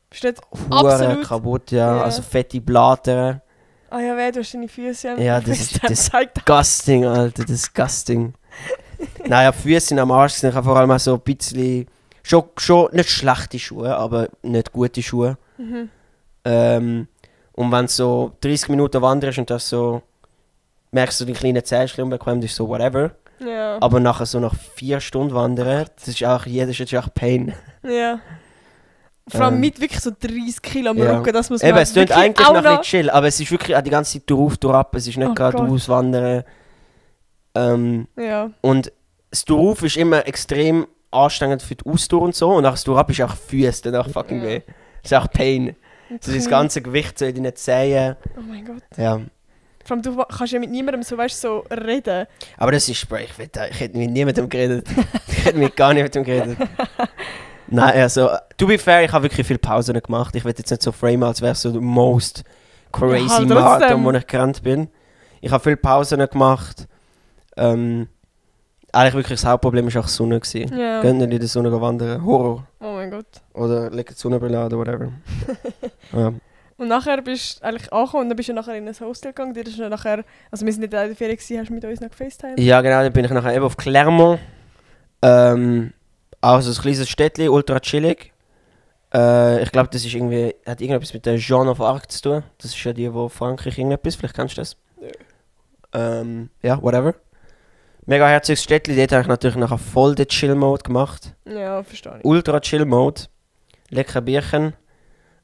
Speaker 2: Bist du dort
Speaker 1: Hure
Speaker 2: absolut...
Speaker 1: kaputt, ja.
Speaker 2: Ja.
Speaker 1: Also fette Blätter.
Speaker 2: Ah ja, weh, du hast deine Füße
Speaker 1: Ja, das ist disgusting, Alter, disgusting. Naja, die Füße sind am Arsch, ich habe vor allem auch so ein bisschen, schon nicht schlechte Schuhe, aber nicht gute Schuhe. Und wenn du so 30 Minuten wanderst und das so, merkst du die kleinen Zähnchen unbequem, das ist so whatever.
Speaker 2: Ja.
Speaker 1: Aber nachher so nach 4 Stunden wandern, das ist auch, jeder ist auch Pain.
Speaker 2: Ja. Vor allem mit wirklich so 30 Kilo am
Speaker 1: Ja.
Speaker 2: Rücken, das muss
Speaker 1: Eben,
Speaker 2: man
Speaker 1: es klingt
Speaker 2: wirklich
Speaker 1: eigentlich
Speaker 2: auch
Speaker 1: noch ein bisschen chill, aber es ist wirklich auch die ganze Zeit drauf, ab, es ist nicht
Speaker 2: Oh
Speaker 1: gerade
Speaker 2: Gott.
Speaker 1: auswandern.
Speaker 2: Ja.
Speaker 1: Und das Duruf ist immer extrem anstrengend für die Ausdauer und so. Und nach das Durab ist auch Füße, danach fucking weh. Das ist auch Pain. So das ganze Gewicht so in deinen Zähnen.
Speaker 2: Oh mein Gott.
Speaker 1: Ja.
Speaker 2: Vor allem, du kannst ja mit niemandem so, weißt, so reden.
Speaker 1: Aber das ist, ich hätte mit niemandem geredet. Ich hätte mit gar niemandem geredet. Nein, also, to be fair, ich habe wirklich viele Pausen gemacht. Ich will jetzt nicht so framen, als wäre es so der most crazy
Speaker 2: Ja, halt
Speaker 1: Marathon,
Speaker 2: trotzdem.
Speaker 1: wo ich gerannt bin. Ich habe viele Pausen gemacht. Eigentlich wirklich das Hauptproblem war auch die Sonne.
Speaker 2: Ja.
Speaker 1: Geht nicht in der Sonne wandern. Horror.
Speaker 2: Oh mein Gott.
Speaker 1: Oder legt die Sonnenbrille an oder whatever. Ja.
Speaker 2: Und nachher bist du eigentlich angekommen und dann bist du nachher in ein Hostel gegangen. Dir ist dann nachher, also wir sind nicht in der Ferien gewesen, hast du mit uns noch gefacetimed?
Speaker 1: Ja, genau, dann bin ich nachher eben auf Clermont. Also ein kleines Städtchen, ultra chillig. Ich glaube, das ist irgendwie, hat irgendetwas mit der Jeanne of Arc zu tun. Das ist ja die, wo Frankreich irgendetwas, vielleicht kennst du das. Ja, whatever. Mega herziges Städtchen, dort habe ich natürlich nachher voll den Chill-Mode gemacht.
Speaker 2: Ja, verstehe ich.
Speaker 1: Ultra Chill-Mode. Lecker Bierchen.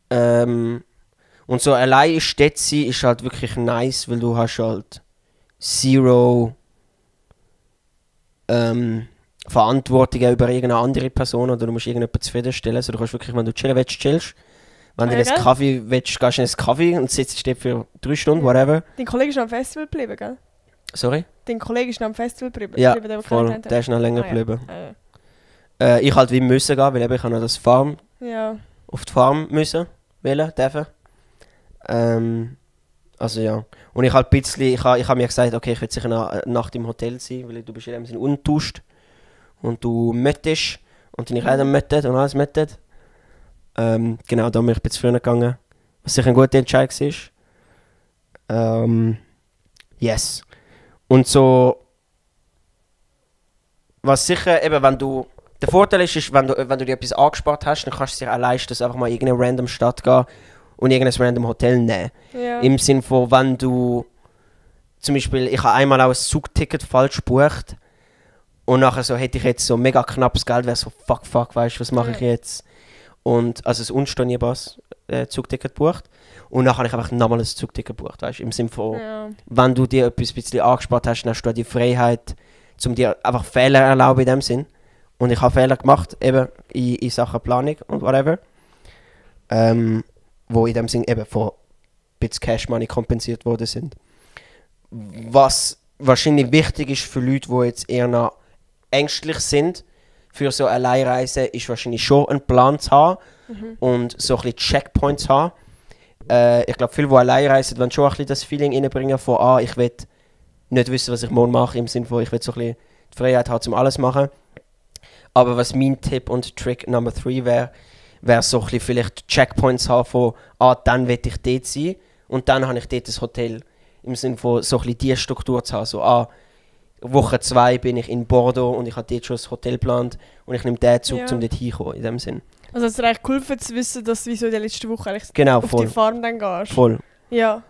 Speaker 1: Und so allein in Städte sein ist halt wirklich nice, weil du hast halt zero Verantwortung über irgendeine andere Person oder du musst irgendjemanden zufriedenstellen. Also du kannst wirklich, wenn du chillen willst, chillst. Wenn du
Speaker 2: Ja,
Speaker 1: in einen
Speaker 2: gell?
Speaker 1: Kaffee willst, gehst du in einen Kaffee und sitzt dort für 3 Stunden, whatever.
Speaker 2: Dein Kollege ist noch am Festival geblieben, gell?
Speaker 1: Sorry?
Speaker 2: Dein Kollege ist noch am Festival geblieben,
Speaker 1: Ja,
Speaker 2: den wir
Speaker 1: voll.
Speaker 2: kennengelernt
Speaker 1: Der ist noch länger
Speaker 2: Ah, ja.
Speaker 1: geblieben.
Speaker 2: haben.
Speaker 1: Ich halt wie müssen gehen, weil eben ich habe noch das Farm,
Speaker 2: Ja.
Speaker 1: auf die Farm müssen, wählen, dürfen. Also ja. Und ich halt ein bisschen, ich hab mir gesagt, okay, ich will sicher eine Nacht im Hotel sein, weil du bist in dem Sinne untauscht. Und du möttest und deine Kleider möttet und alles möttet. Genau, da bin ich ein bisschen früher gegangen. Was sicher ein guter Entscheid war. Yes. Und so... Was sicher eben, wenn du... Der Vorteil ist, wenn du dir etwas angespart hast, dann kannst du dir auch leisten, dass einfach mal in irgendeine random Stadt gehen und irgendein random Hotel nehmen.
Speaker 2: Ja.
Speaker 1: Im Sinne von, wenn du... Zum Beispiel, ich habe einmal auch ein Zugticket falsch gebucht. Und nachher so hätte ich jetzt so mega knappes Geld, wäre so fuck, weißt du, was mache ich jetzt? Und also ein unstornierbares Zugticket gebucht. Und nachher habe ich einfach nochmal ein Zugticket gebucht, weißt du, im Sinne von,
Speaker 2: Ja.
Speaker 1: wenn du dir etwas ein bisschen angespart hast, dann hast du die Freiheit, um dir einfach Fehler zu erlauben in dem Sinn. Und ich habe Fehler gemacht, eben in Sachen Planung und whatever. Wo in dem Sinn eben von ein bisschen Cash Money kompensiert worden sind. Was wahrscheinlich wichtig ist für Leute, die jetzt eher noch ängstlich sind für so Alleinreisen, ist wahrscheinlich schon einen Plan zu haben und so ein bisschen Checkpoints zu haben. Ich glaube, viele, die allein reisen, wollen schon ein bisschen das Feeling reinbringen von ich will nicht wissen, was ich morgen mache, im Sinne von, ich will so ein bisschen die Freiheit haben, um alles zu machen. Aber was mein Tipp und Trick Nummer 3 wäre so ein bisschen vielleicht Checkpoints haben von, dann will ich dort sein und dann habe ich dort ein Hotel. Im Sinne von so ein bisschen die Struktur zu haben, so, Woche 2 bin ich in Bordeaux und ich habe dort schon ein Hotel geplant und ich nehme den Zug,
Speaker 2: Ja.
Speaker 1: um dort hinzukommen, in dem Sinn.
Speaker 2: Also es hat dir eigentlich geholfen zu wissen, dass du wieso in der letzten Woche eigentlich
Speaker 1: Genau,
Speaker 2: auf
Speaker 1: voll.
Speaker 2: die Farm dann gehst.
Speaker 1: Voll.
Speaker 2: Ja.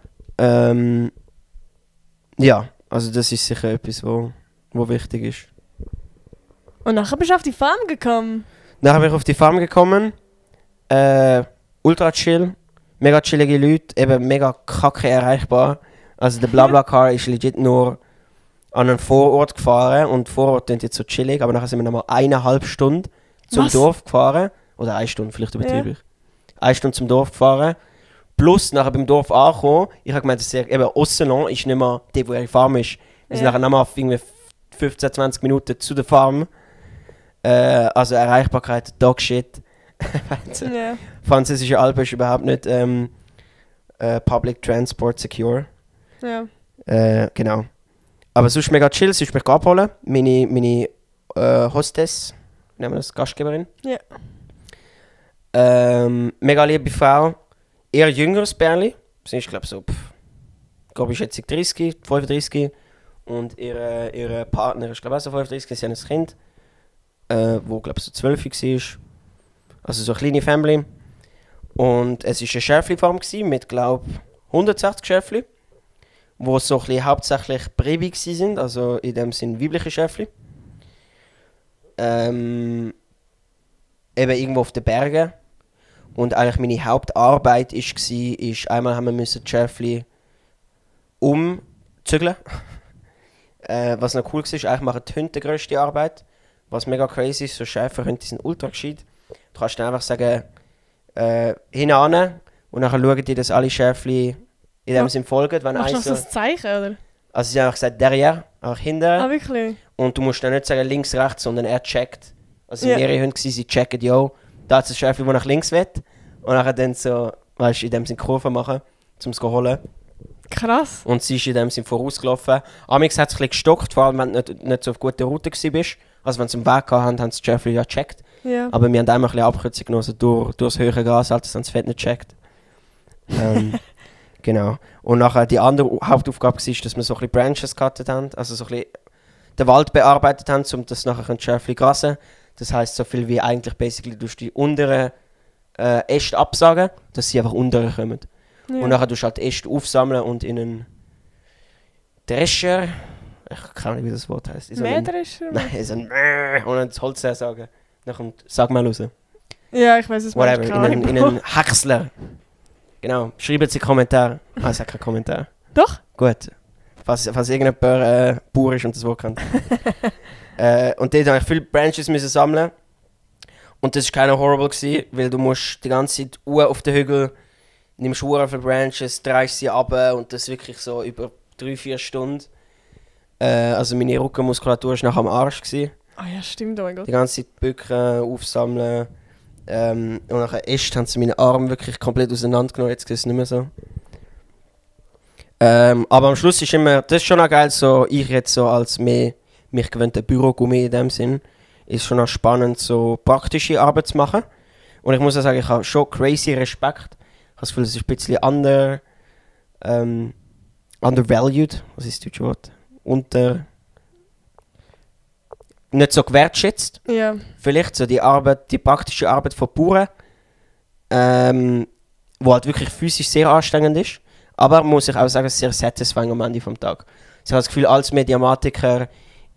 Speaker 1: Ja, also das ist sicher etwas, wo wichtig ist.
Speaker 2: Und nachher bist du auf die Farm gekommen.
Speaker 1: Dann bin ich auf die Farm gekommen. Ultra chill. Mega chillige Leute. Eben mega kacke erreichbar. Also der BlaBlaCar ist legit nur an einen Vorort gefahren. Und Vorort klingt jetzt so chillig. Aber nachher sind wir nochmal 1,5 Stunden zum
Speaker 2: Was?
Speaker 1: Dorf gefahren. Oder 1 Stunde, vielleicht übertriebe
Speaker 2: Ja.
Speaker 1: ich. 1 Stunde zum Dorf gefahren. Plus nachher beim Dorf angekommen. Ich habe gemeint, dass eben Osselon ist nicht mehr die, wo ihre Farm ist. Wir sind
Speaker 2: Ja.
Speaker 1: nachher nochmal auf irgendwie 15, 20 Minuten zu der Farm. Also Erreichbarkeit, Dogshit.
Speaker 2: Ja.
Speaker 1: Französische Alpen ist überhaupt nicht Public Transport secure.
Speaker 2: Ja.
Speaker 1: Genau. Aber sonst mega chill, sonst mich abholen. Meine Hostess, nennen wir das, Gastgeberin.
Speaker 2: Ja.
Speaker 1: Mega liebe Frau. Eher jüngeres Bärli. Sie ist, glaube ich, so, grobe Schätzung 30, 35. Und ihre Partner ist, glaube ich, auch so 35. Sie haben ein Kind, wo, glaube ich, so 12 war. Also so eine kleine Family. Und es war eine Schäfli-Farm mit, glaube ich, 160 Schäfli. Wo so ein bisschen hauptsächlich Brevi sind, also in dem Sinn weibliche Schäfli. Eben irgendwo auf den Bergen. Und eigentlich meine Hauptarbeit war, einmal haben wir die Schäfli umzügeln. Was noch cool war, eigentlich machen die Hunde die grösste Arbeit. Was mega crazy ist, so Schäferhunde, die sind ultra gescheit. Du kannst dann einfach sagen, hinan und dann schauen die, dass alle Schäfli in dem Sinn folgen. Wenn
Speaker 2: Machst du noch
Speaker 1: eins
Speaker 2: so
Speaker 1: so,
Speaker 2: ein Zeichen, oder?
Speaker 1: also sie haben einfach gesagt, derrière, einfach hinterher.
Speaker 2: Ah, wirklich?
Speaker 1: Und du musst dann nicht sagen links, rechts, sondern er checkt. Also
Speaker 2: Ja.
Speaker 1: mehrere Hunde waren, sie checken, yo, da hat es ein Schäfchen, das nach links will. Und dann so, weißt du, in dem Sinne Kurve machen, um es zu holen.
Speaker 2: Krass.
Speaker 1: Und sie ist in dem Sinne vorausgelaufen. Amix hat es ein bisschen gestockt, vor allem wenn du nicht so auf guter Route warst. Also wenn sie im Weg hatten, haben sie das Schäfchen ja gecheckt.
Speaker 2: Ja.
Speaker 1: Aber wir haben einmal ein bisschen Abkürzung genommen, so durchs höhere Gas, als sie das Fett nicht gecheckt. Genau. Und nachher die andere Hauptaufgabe war, dass wir so ein bisschen Branches gecuttet haben, also so ein bisschen den Wald bearbeitet haben, um das nachher ein Schäfchen grasen. Das heisst so viel wie eigentlich basically durch die unteren Äste absagen, dass sie einfach unten kommen.
Speaker 2: Ja.
Speaker 1: Und nachher tust du halt die Äste aufsammeln und in einen Drescher, ich kann nicht, wie das Wort heisst.
Speaker 2: Mähdrescher?
Speaker 1: Nein, so ein und dann das Holz sagen. Dann kommt Sagmel raus.
Speaker 2: Ja, ich weiß es
Speaker 1: Whatever, in einen Häcksler. Genau, schreiben Sie Kommentare. Ah, es hat keinen Kommentar.
Speaker 2: Doch?
Speaker 1: Gut. Falls irgendjemand Bauer ist und das Wort kennt. Und dort habe ich viele Branches müssen sammeln. Und das war keine horrible, weil du musst die ganze Zeit auf den Hügel, nimmst Uhren für Branches, drehst sie ab und das wirklich so über 3-4 Stunden. Also meine Rückenmuskulatur war nachher am Arsch.
Speaker 2: Ah ja, stimmt, oh mein Gott.
Speaker 1: Die ganze Zeit bücken, aufsammeln. Und nachher haben sie meinen Arm wirklich komplett auseinandergenommen, jetzt ist es nicht mehr so. Aber am Schluss ist immer, das ist schon auch geil, so ich jetzt so als mich gewöhnter Bürogummi in dem Sinn, ist schon auch spannend, so praktische Arbeit zu machen. Und ich muss auch sagen, ich habe schon crazy Respekt. Ich habe das Gefühl, es ist ein bisschen undervalued, was ist das deutsche Wort? Nicht so gewertschätzt.
Speaker 2: Ja.
Speaker 1: Vielleicht so die praktische Arbeit von Bauern, wo halt wirklich physisch sehr anstrengend ist. Aber muss ich auch sagen, sehr satisfying am Ende des Tages. Ich habe das Gefühl, als Mediamatiker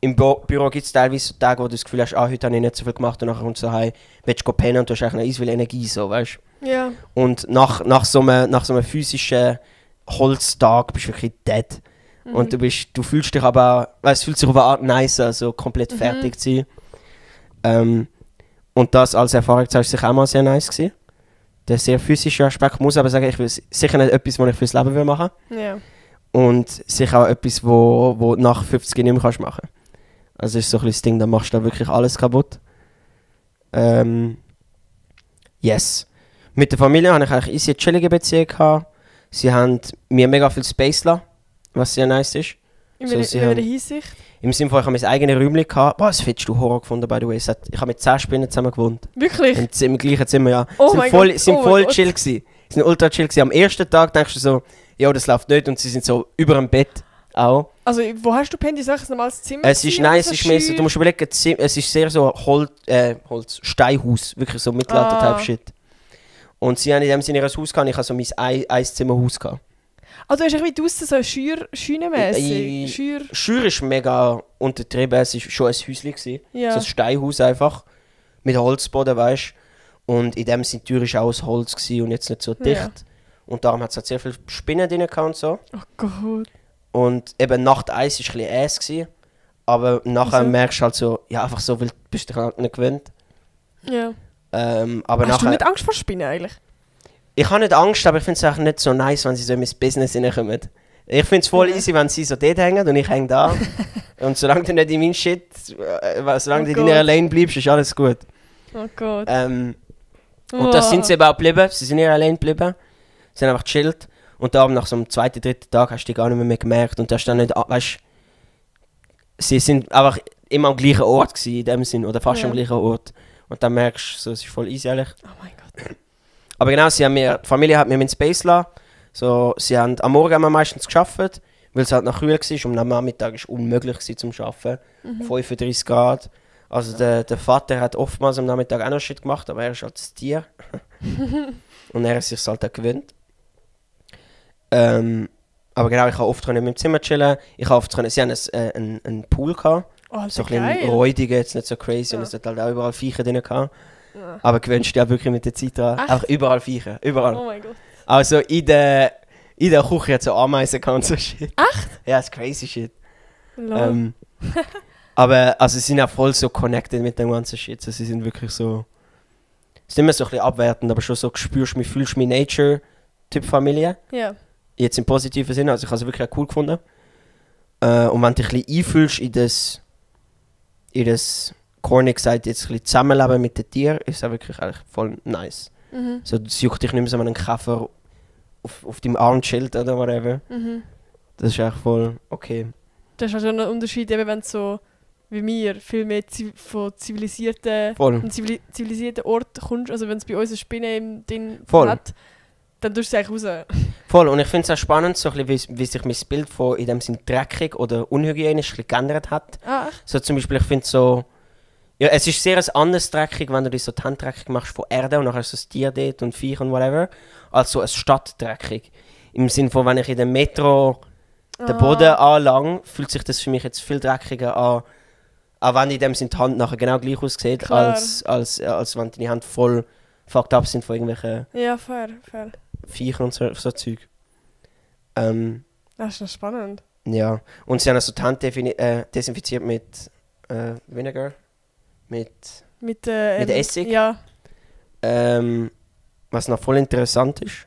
Speaker 1: im Büro gibt es teilweise so Tage, wo du das Gefühl hast, heute habe ich nicht so viel gemacht und nachher kommst du heim, willst du pennen und du hast eigentlich noch eins viel Energie, so, weißt du?
Speaker 2: Ja.
Speaker 1: Und nach so einem physischen Holztag bist du wirklich dead. Und du fühlst dich aber, es fühlt sich auf eine Art nice, also komplett fertig zu sein. Und das als Erfahrung war sicher auch mal sehr nice gewesen. Der sehr physische Aspekt, muss aber sagen, ich will sicher nicht etwas, was ich fürs Leben machen will.
Speaker 2: Ja.
Speaker 1: Und sicher auch etwas, wo nach 50 nicht mehr machen kannst. Also ist so ein bisschen das Ding, da machst du da wirklich alles kaputt. Yes. Mit der Familie hatte ich eigentlich eine chillige Beziehung gehabt. Sie haben mir mega viel Space gelassen, was sehr nice ist.
Speaker 2: In
Speaker 1: So,
Speaker 2: welcher Hinsicht?
Speaker 1: Im Sinne von, ich habe mein eigenes Räumchen gehabt. Boah, das findest du Horror gefunden, by the way. Ich habe mit 10 Spinnen zusammen gewohnt.
Speaker 2: Wirklich?
Speaker 1: Im gleichen Zimmer, ja.
Speaker 2: Oh mein Gott,
Speaker 1: Sind
Speaker 2: oh
Speaker 1: voll
Speaker 2: mein
Speaker 1: chill gewesen. Sie sind ultra chill gewesen. Am ersten Tag denkst du so, ja, das läuft nicht. Und sie sind so über dem Bett auch.
Speaker 2: Also, wo hast du pennt? Ist das ein normales Zimmer?
Speaker 1: Es ist nice, es ist mehr so,
Speaker 2: schön?
Speaker 1: du musst überlegen, es ist sehr so Steinhaus. Wirklich so Mittelalter-Type-Shit. Und sie haben in dem Sinne ihr Haus gehabt, ich habe so mein Einzimmerhaus gehabt.
Speaker 2: Also, du hast wie draussen so Scheunemässig.
Speaker 1: Schür ist mega untertrieben, es war schon ein Häuschen gewesen.
Speaker 2: Ja.
Speaker 1: So ein Steinhaus einfach. Mit Holzboden, weißt du. Und in dem Sinne die Tür war auch aus Holz gewesen und jetzt nicht so dicht.
Speaker 2: Ja.
Speaker 1: Und darum hat es halt sehr viele Spinnen drin gehabt und so.
Speaker 2: Oh Gott.
Speaker 1: Und eben Nacht 1 war ein bisschen Ass gewesen. Aber nachher
Speaker 2: Also.
Speaker 1: merkst du halt so, ja einfach so, weil du bist dich halt nicht gewöhnt.
Speaker 2: Ja.
Speaker 1: Aber
Speaker 2: Hast du
Speaker 1: nachher,
Speaker 2: nicht Angst vor Spinnen eigentlich?
Speaker 1: ich habe nicht Angst, aber ich finde es auch nicht so nice, wenn sie so in mein Business reinkommen. Ich finde es voll easy, wenn sie so dort hängen und ich hänge da. Und solange du nicht in meinen Shit, solange du in deiner Lane bleibst, ist alles gut.
Speaker 2: Oh Gott.
Speaker 1: Und das sind sie eben auch geblieben. Sie sind in ihrer Lane geblieben. Sie haben einfach gechillt. Und da nach so einem 2., 3. Tag hast du die gar nicht mehr gemerkt. Und da ist dann nicht, weißt, sie sind einfach immer am gleichen Ort gewesen, in dem Sinn. Oder fast am gleichen Ort. Und dann merkst du, so, es ist voll easy eigentlich.
Speaker 2: Oh mein Gott.
Speaker 1: Aber genau, die Familie hat mir meinen Space gelassen. So, sie haben am Morgen haben wir meistens gearbeitet, weil es halt nach kühl war. Und am Nachmittag war es unmöglich zum Arbeiten. 35 Grad. Also der Vater hat oftmals am Nachmittag auch noch Shit gemacht, aber er ist halt das Tier. Und er ist sich halt auch gewöhnt. Aber genau, ich kann oft in meinem Zimmer chillen. Ich oft sie haben einen Pool gehabt.
Speaker 2: Oh,
Speaker 1: So ein
Speaker 2: geil.
Speaker 1: bisschen räudiger, jetzt nicht so crazy.
Speaker 2: Ja.
Speaker 1: Und es hat halt auch überall Viecher drin gehabt.
Speaker 2: Ja.
Speaker 1: Aber gewöhnst dich auch wirklich mit der Zeit dran.
Speaker 2: Echt?
Speaker 1: Auch überall Viecher, überall.
Speaker 2: Oh mein Gott.
Speaker 1: Also in der Küche hat so Ameisen gehabt und so Shit.
Speaker 2: Echt?
Speaker 1: Ja, das ist crazy Shit.
Speaker 2: Lol.
Speaker 1: Aber also sie sind auch voll so connected mit dem ganzen Shit. Also, sie sind wirklich so... Es ist immer so ein bisschen abwertend, aber schon so fühlst mich Nature-Typ-Familie.
Speaker 2: Ja.
Speaker 1: Jetzt im positiven Sinne, also ich habe es wirklich auch cool gefunden. Und wenn du dich ein bisschen einfühlst in das corny gesagt, jetzt ein bisschen zusammenleben mit den Tieren, ist auch wirklich eigentlich voll nice.
Speaker 2: Mhm.
Speaker 1: So, es juckt dich nicht mehr so, wenn ein Käfer auf deinem Arm chillt oder whatever.
Speaker 2: Mhm.
Speaker 1: Das ist echt voll okay.
Speaker 2: Das ist also ein Unterschied, eben wenn du so wie wir viel mehr von zivilisierten Orten kommst. Also wenn es bei uns eine Spinne im Ding
Speaker 1: Voll.
Speaker 2: hat, dann tust du sie eigentlich raus.
Speaker 1: Voll, und ich finde es auch spannend, so ein bisschen, wie sich mein Bild von in dem Sinn dreckig oder unhygienisch ein bisschen geändert hat.
Speaker 2: Ah, echt?
Speaker 1: So zum Beispiel, ich finde so, ja, es ist sehr ein anderes dreckig, wenn du dich so die Hand dreckig machst von Erde und nachher ist das Tier dort und Viech und whatever, als so eine Stadt dreckig. Im Sinne von, wenn ich in der Metro den Boden anlange, fühlt sich das für mich jetzt viel dreckiger an, auch wenn in dem Sinn die Hand nachher genau gleich aussieht,
Speaker 2: Klar.
Speaker 1: als wenn deine Hände voll fucked up sind von irgendwelchen
Speaker 2: Ja, fair.
Speaker 1: Viechern und so Zeug.
Speaker 2: Das ist noch spannend.
Speaker 1: Ja, und sie haben also die Hand desinfiziert mit Vinegar, mit Essig.
Speaker 2: Ja.
Speaker 1: Was noch voll interessant ist.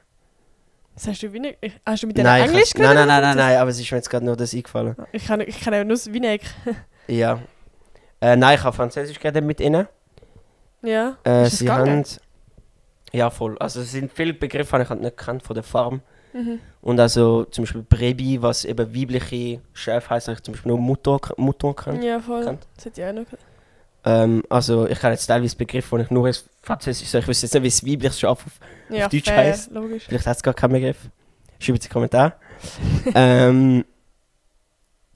Speaker 2: Was hast du Vinegar? Hast du mit denen
Speaker 1: Nein,
Speaker 2: Englisch
Speaker 1: nein, aber es ist mir jetzt gerade nur das eingefallen.
Speaker 2: Ich kann ja nur das Vinegar.
Speaker 1: Ja. Nein, ich habe Französisch geredet mit ihnen.
Speaker 2: Ja. Ist es
Speaker 1: Sie
Speaker 2: gegangen?
Speaker 1: haben... Ja, voll. Also es sind viele Begriffe, die ich halt nicht gekannt von der Farm.
Speaker 2: Mhm.
Speaker 1: Und also zum Beispiel Brebis, was eben weibliche Schäfe heisst, habe ich zum Beispiel nur Mouton kennt.
Speaker 2: Ja, voll.
Speaker 1: Kennt.
Speaker 2: Das hätte ich auch noch gehört.
Speaker 1: Also ich kann jetzt teilweise Begriffe, die ich nur als Französisch sage. Ich weiß jetzt nicht, wie es weibliches Schaf auf
Speaker 2: Ja,
Speaker 1: Deutsch
Speaker 2: fair,
Speaker 1: heisst.
Speaker 2: logisch.
Speaker 1: Vielleicht hat es gar keinen Begriff. Schreibt es in die Kommentare.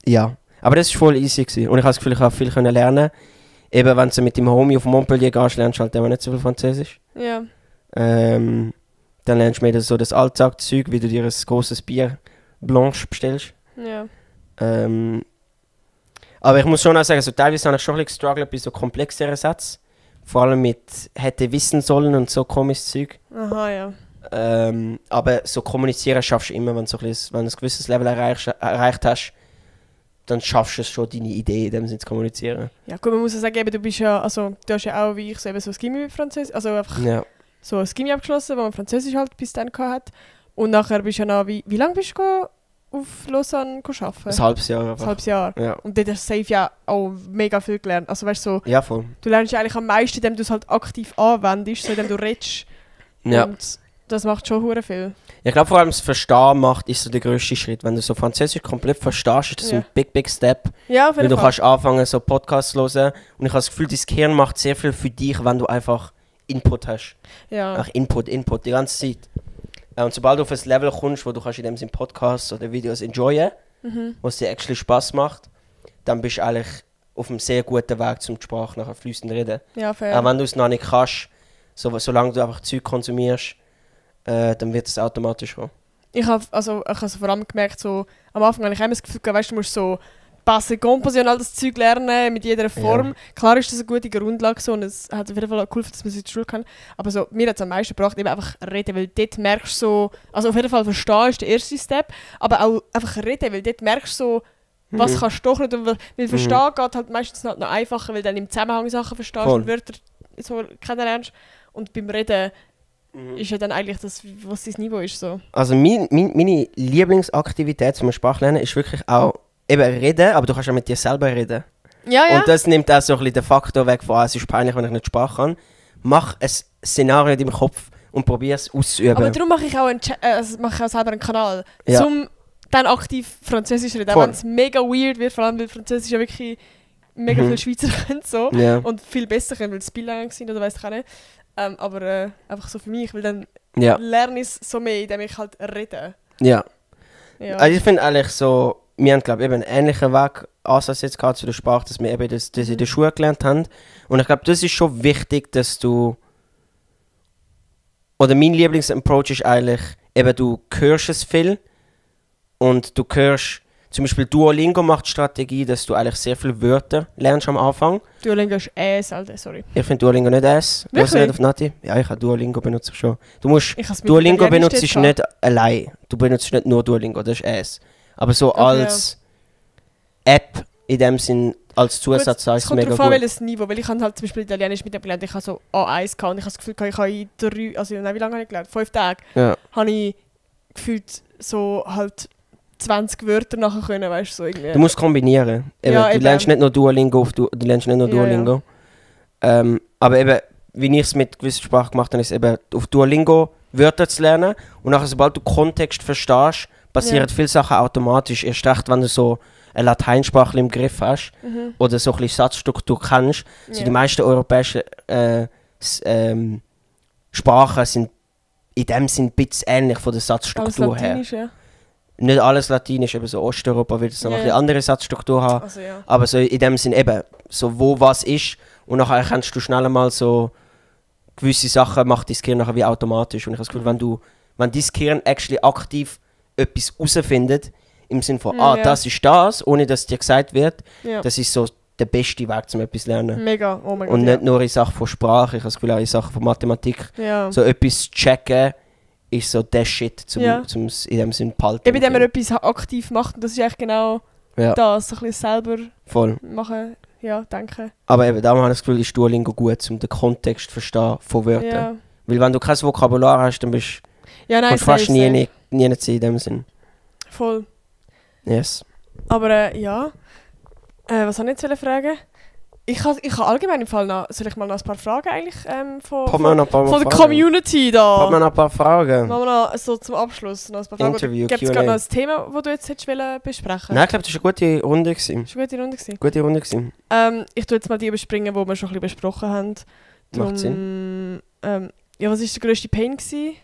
Speaker 1: Ja, aber das war voll easy gewesen. Und ich habe das Gefühl, ich habe viel lernen. Eben, wenn du mit dem Homie auf Montpellier gehst, lernst du halt immer nicht so viel Französisch.
Speaker 2: Ja.
Speaker 1: Dann lernst du mehr so das Alltagszeug, wie du dir ein grosses Bier Blanche bestellst.
Speaker 2: Ja.
Speaker 1: Aber ich muss schon auch sagen, so teilweise habe ich schon ein bisschen gestruggelt bei so komplexeren Sätzen. Vor allem mit «hätte wissen sollen» und so komisches Zeug.
Speaker 2: Aha, ja.
Speaker 1: Aber so kommunizieren schaffst du immer, wenn du ein gewisses Level erreicht hast, dann schaffst du es schon, deine Idee in dem Sinne zu kommunizieren.
Speaker 2: Ja, gut, man muss ja sagen, eben, du hast ja auch wie ich so eben so ein Gimmi mit Französisch, also einfach
Speaker 1: Ja.
Speaker 2: so ein Gimmi abgeschlossen, wo man Französisch halt bis dann hat. Und nachher bist du ja noch, wie lange bist du auf Lausanne arbeiten?
Speaker 1: Ein halbes Jahr
Speaker 2: Ein
Speaker 1: einfach.
Speaker 2: halbes Jahr.
Speaker 1: Ja.
Speaker 2: Und dort hast du safe ja auch mega viel gelernt. Also weißt du, so,
Speaker 1: Ja, voll.
Speaker 2: du lernst ja eigentlich am meisten, indem du es halt aktiv anwendest, so indem du redest.
Speaker 1: Ja.
Speaker 2: Und das macht schon hure viel.
Speaker 1: Ich glaube, vor allem das Verstehen macht ist so der grösste Schritt. Wenn du so Französisch komplett verstehst, ist das
Speaker 2: Ja.
Speaker 1: ein big step.
Speaker 2: Ja, auf
Speaker 1: Weil
Speaker 2: jeden
Speaker 1: du
Speaker 2: Fall.
Speaker 1: kannst anfangen, so Podcasts zu hören. Und ich habe das Gefühl, dein Gehirn macht sehr viel für dich, wenn du einfach Input hast.
Speaker 2: Ja.
Speaker 1: Ach, Input, die ganze Zeit. Und sobald du auf ein Level kommst, wo du kannst in dem Sinne Podcasts oder Videos enjoyen, wo es dir actually Spass macht, dann bist du eigentlich auf einem sehr guten Weg, zum die Sprache nachher fließend reden.
Speaker 2: Ja, fair.
Speaker 1: Auch wenn du es noch nicht kannst, solange du einfach Zeug konsumierst, dann wird es automatisch kommen.
Speaker 2: Ich habe vor allem gemerkt, so, am Anfang habe ich immer das Gefühl gehabt, weißt, du musst so Passé, Composé und all das Zeug lernen, mit jeder Form.
Speaker 1: Ja.
Speaker 2: Klar ist das eine gute Grundlage so, und es hat auf jeden Fall auch geholfen, dass man es in der Schule kann. Aber so, mir hat es am meisten gebracht, eben einfach reden, weil dort merkst du so, also auf jeden Fall verstehen ist der erste Step, aber auch einfach reden, weil dort merkst du so, was kannst du doch nicht, und weil verstehen geht halt meistens noch einfacher, weil du dann im Zusammenhang Sachen verstehst
Speaker 1: Voll.
Speaker 2: und Wörter so kennenlernst. Und beim Reden ist ja dann eigentlich das, was dein Niveau ist. So.
Speaker 1: Also meine Lieblingsaktivität zum Sprachlernen ist wirklich auch eben reden, aber du kannst auch mit dir selber reden.
Speaker 2: Ja, ja.
Speaker 1: Und das nimmt auch so ein bisschen den Faktor weg von, es ist peinlich, wenn ich nicht Sprache kann. Mach ein Szenario in deinem Kopf und probier es auszuüben.
Speaker 2: Aber darum mache ich auch, mache ich auch selber einen Kanal,
Speaker 1: Ja.
Speaker 2: um dann aktiv Französisch reden. Auch
Speaker 1: Voll.
Speaker 2: wenn es mega weird wird, vor allem weil Französisch ja wirklich mega viele Schweizer können so.
Speaker 1: Ja.
Speaker 2: Und viel besser können, weil es bilingue sind oder weiss ich auch nicht. Aber einfach so für mich, weil dann
Speaker 1: Ja.
Speaker 2: lerne ich es so mehr, indem ich halt rede.
Speaker 1: Ja.
Speaker 2: Ja.
Speaker 1: Also ich finde eigentlich so, wir haben glaube ich eben einen ähnlichen Weg Ansatz jetzt gehabt zu der Sprache, dass wir eben das in der Schule gelernt haben. Und ich glaube, das ist schon wichtig, dass du, oder mein Lieblingsapproach ist eigentlich, eben du hörst es viel und du hörst, zum Beispiel Duolingo macht die Strategie, dass du eigentlich sehr viele Wörter lernst am Anfang.
Speaker 2: Duolingo ist Alter, sorry.
Speaker 1: Ich finde Duolingo nicht es. Du hast
Speaker 2: Wirklich?
Speaker 1: nicht auf Nati? Ja, ich habe Duolingo benutze ich schon. Du musst
Speaker 2: Ich has mit
Speaker 1: Duolingo
Speaker 2: Italienisch
Speaker 1: benutzt
Speaker 2: dort
Speaker 1: nicht allein. Du benutzt nicht nur Duolingo, das ist es. Aber so
Speaker 2: Okay,
Speaker 1: als App in dem Sinn, als Zusatz sei
Speaker 2: Es
Speaker 1: es
Speaker 2: kommt
Speaker 1: mega
Speaker 2: darauf an,
Speaker 1: gut.
Speaker 2: welches Niveau, weil ich habe halt zum Beispiel Italienisch mit dem gelernt, ich habe so A1 gehabt und ich habe das Gefühl, ich habe in 3, also nein, wie lange habe ich gelernt? 5 Tage,
Speaker 1: Ja.
Speaker 2: habe ich gefühlt so halt 20 Wörter nachher können, weißt du, so irgendwie.
Speaker 1: Du musst kombinieren. Eben,
Speaker 2: Ja,
Speaker 1: du
Speaker 2: eben.
Speaker 1: lernst nicht nur Duolingo, du lernst nicht nur
Speaker 2: Ja, ja.
Speaker 1: Duolingo. Aber eben, wie ich es mit gewissen Sprachen gemacht habe, ist eben auf Duolingo Wörter zu lernen. Und nachher, sobald du Kontext verstehst, passieren viele Sachen automatisch. Erst recht, wenn du so eine Lateinsprache im Griff hast oder so ein bisschen Satzstruktur kennst. So die meisten europäischen Sprachen sind in dem Sinn ein bisschen ähnlich von der Satzstruktur her.
Speaker 2: Ja.
Speaker 1: Nicht alles Latinisch, eben so Osteuropa wird es noch ein bisschen andere Satzstruktur haben.
Speaker 2: Also, ja.
Speaker 1: Aber so in dem Sinn eben, so wo was ist und nachher kannst du schnell mal so gewisse Sachen macht dein Gehirn nachher wie automatisch. Und ich habe das Gefühl, wenn dein Gehirn actually aktiv etwas herausfindet, im Sinne von, das ist das, ohne dass dir gesagt wird, das ist so der beste Weg, um etwas zu lernen.
Speaker 2: Mega, oh mein Gott.
Speaker 1: Und nicht nur in Sachen von Sprache, ich habe das Gefühl auch in Sachen von Mathematik.
Speaker 2: Ja.
Speaker 1: So etwas zu checken, ist so der Shit, zum in dem Sinne behalten.
Speaker 2: Eben, wenn man etwas aktiv macht, das ist eigentlich genau das, so ein bisschen selber
Speaker 1: voll
Speaker 2: machen, denken.
Speaker 1: Aber eben, darum habe ich das Gefühl, ist Duolingo gut, um den Kontext zu verstehen von Wörtern.
Speaker 2: Ja.
Speaker 1: Weil wenn du kein Vokabular hast, dann kannst du fast nie in dem Sinn.
Speaker 2: Voll.
Speaker 1: Yes.
Speaker 2: Aber was soll ich jetzt fragen? Ich habe allgemein im Fall noch, soll ich mal noch ein paar Fragen eigentlich von der Community da?
Speaker 1: Haben wir noch ein paar Fragen?
Speaker 2: Machen wir noch so zum Abschluss noch ein paar Fragen.
Speaker 1: Interview,
Speaker 2: Gibt es gerade noch ein Thema, das du jetzt hättest besprechen?
Speaker 1: Nein, ich glaube, das war eine gute Runde.
Speaker 2: Das war eine
Speaker 1: gute Runde gewesen.
Speaker 2: Ich tue jetzt mal die überspringen, die wir schon ein bisschen besprochen haben.
Speaker 1: Macht Sinn.
Speaker 2: Was war der grösste Pain gewesen?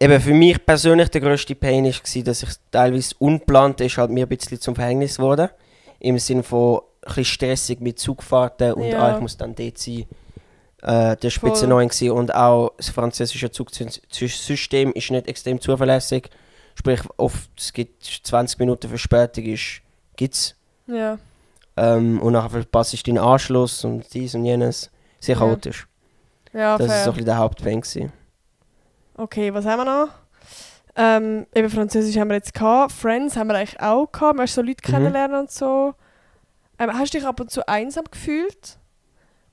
Speaker 1: Eben für mich persönlich der grösste Pain war, dass ich teilweise unplant ist, halt mir ein bisschen zum Verhängnis wurde. Im Sinne von ein bisschen stressig mit Zugfahrten und ich muss dann dort sein. Das war spitze neu und auch das französische Zugsystem ist nicht extrem zuverlässig. Sprich, es gibt 20 Minuten Verspätung, gibt's.
Speaker 2: Ja.
Speaker 1: Und nachher verpasst du den Anschluss und dies und jenes. Sehr chaotisch.
Speaker 2: Ja,
Speaker 1: das
Speaker 2: fair.
Speaker 1: war so ein bisschen der Hauptpain gewesen.
Speaker 2: Okay, was haben wir noch? Eben Französisch haben wir jetzt gehabt. Friends haben wir eigentlich auch gehabt. Man hast so Leute kennenlernen und so. Hast du dich ab und zu einsam gefühlt?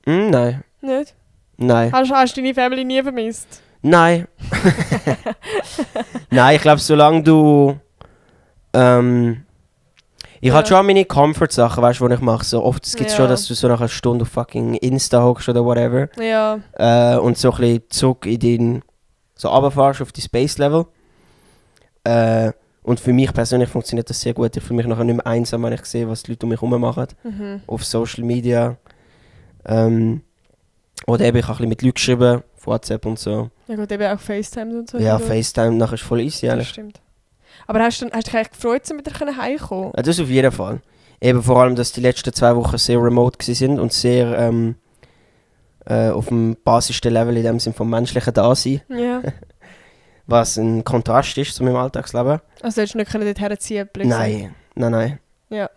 Speaker 1: Nein.
Speaker 2: Nicht?
Speaker 1: Nein.
Speaker 2: Hast du deine Family nie vermisst?
Speaker 1: Nein. Nein, ich glaube, solange du... ich habe schon meine Comfort-Sachen, weißt du, die ich mache. So oft gibt es schon, dass du so nach einer Stunde auf fucking Insta hockst oder whatever.
Speaker 2: Ja.
Speaker 1: Und so ein bisschen zurück in den... So runterfährst auf die Space-Level. Und für mich persönlich funktioniert das sehr gut. Ich fühle mich nachher nicht mehr einsam, wenn ich sehe, was die Leute um mich herum machen. Auf Social Media. Oder eben, ich habe ein bisschen mit Leuten geschrieben, auf WhatsApp und so.
Speaker 2: Ja gut, eben auch FaceTime und so.
Speaker 1: Ja, FaceTime nachher ist voll easy.
Speaker 2: Das stimmt. Aber hast du dich eigentlich gefreut, so wieder heimkommen?
Speaker 1: Ja, das auf jeden Fall. Eben vor allem, dass die letzten 2 Wochen sehr remote waren und sehr auf dem basischsten Level in dem Sinn vom menschlichen Dasein.
Speaker 2: Ja.
Speaker 1: Was ein Kontrast ist zu meinem Alltagsleben.
Speaker 2: Also hättest du nicht dort herziehen können?
Speaker 1: Nein.
Speaker 2: Ja.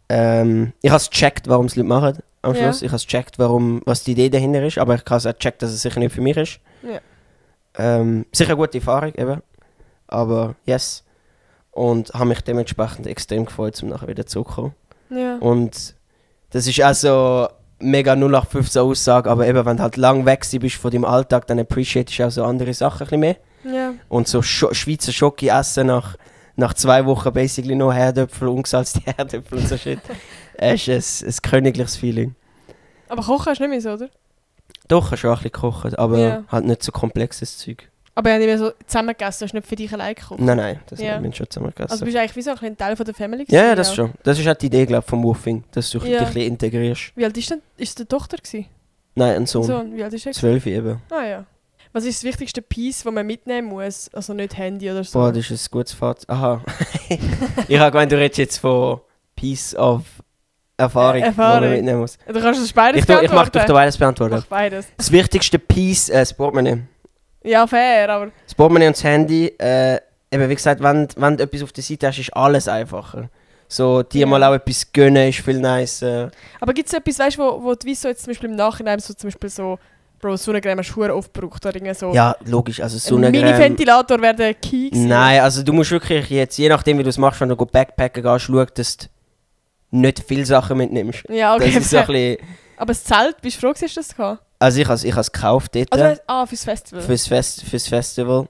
Speaker 1: Ich habe es gecheckt, warum es Leute machen am Schluss. Ich habe es gecheckt, was die Idee dahinter ist, aber ich habe es auch gecheckt, dass es sicher nicht für mich ist.
Speaker 2: Ja.
Speaker 1: Sicher eine gute Erfahrung eben. Aber yes. Und habe mich dementsprechend extrem gefreut, um nachher wieder zurückzukommen.
Speaker 2: Ja.
Speaker 1: Und das ist also mega 0815 Aussage, aber eben, wenn du halt lang weg bist von deinem Alltag, dann appreciatest du auch so andere Sachen ein bisschen mehr.
Speaker 2: Ja.
Speaker 1: Und so Schweizer Schoki essen nach 2 Wochen basically noch Herdöpfel, ungesalzte Herdöpfel und so shit. Es ist ein königliches Feeling.
Speaker 2: Aber kochen hast du nicht mehr so, oder?
Speaker 1: Doch, ich habe schon ein bisschen gekocht, aber halt nicht so komplexes Zeug.
Speaker 2: Aber ja, nicht mehr so zusammengegessen, hast du nicht für dich allein gekocht?
Speaker 1: Nein, das haben wir schon zusammengegessen.
Speaker 2: Also bist du eigentlich wie so ein Teil von der Family?
Speaker 1: Ja, das schon. Das ist halt die Idee, glaube ich, vom Woofing, dass du dich ein bisschen integrierst.
Speaker 2: Wie alt ist denn? Ist es eine Tochter gewesen?
Speaker 1: Nein, ein Sohn.
Speaker 2: Wie alt ist er?
Speaker 1: 12 eben.
Speaker 2: Ah ja. Was ist das wichtigste Piece, das man mitnehmen muss? Also nicht Handy oder so?
Speaker 1: Boah, das ist ein gutes Fazit. Aha. Ich habe gemeint, du redest jetzt von Piece of Erfahrung, die man mitnehmen muss.
Speaker 2: Du kannst das beides beantworten.
Speaker 1: Ich mache doch beides beantworten.
Speaker 2: Mach beides.
Speaker 1: Das wichtigste Piece, das Portemonnaie.
Speaker 2: Ja, fair, aber...
Speaker 1: Das Portemonnaie und das Handy, eben wie gesagt, wenn du etwas auf der Seite hast, ist alles einfacher. So, dir mal auch etwas gönnen ist viel nicer.
Speaker 2: Aber gibt es etwas, weißt, wo du so jetzt zum Beispiel im Nachhinein so zum Beispiel so, Bro, Sonnencreme hast du verdammt oft gebraucht oder irgendwie so...
Speaker 1: Ja, logisch, also Sonnencreme...
Speaker 2: Ein Mini-Ventilator wäre der Key gewesen.
Speaker 1: Nein, also du musst wirklich jetzt, je nachdem wie du es machst, wenn du Backpacken gehst, schau, dass du nicht viele Sachen mitnimmst.
Speaker 2: Ja, okay.
Speaker 1: Das ist so ein bisschen...
Speaker 2: Aber das Zelt, bist du froh, hast du das gehabt?
Speaker 1: Also ich habe es gekauft dort.
Speaker 2: Also, fürs Festival?
Speaker 1: Fürs Festival.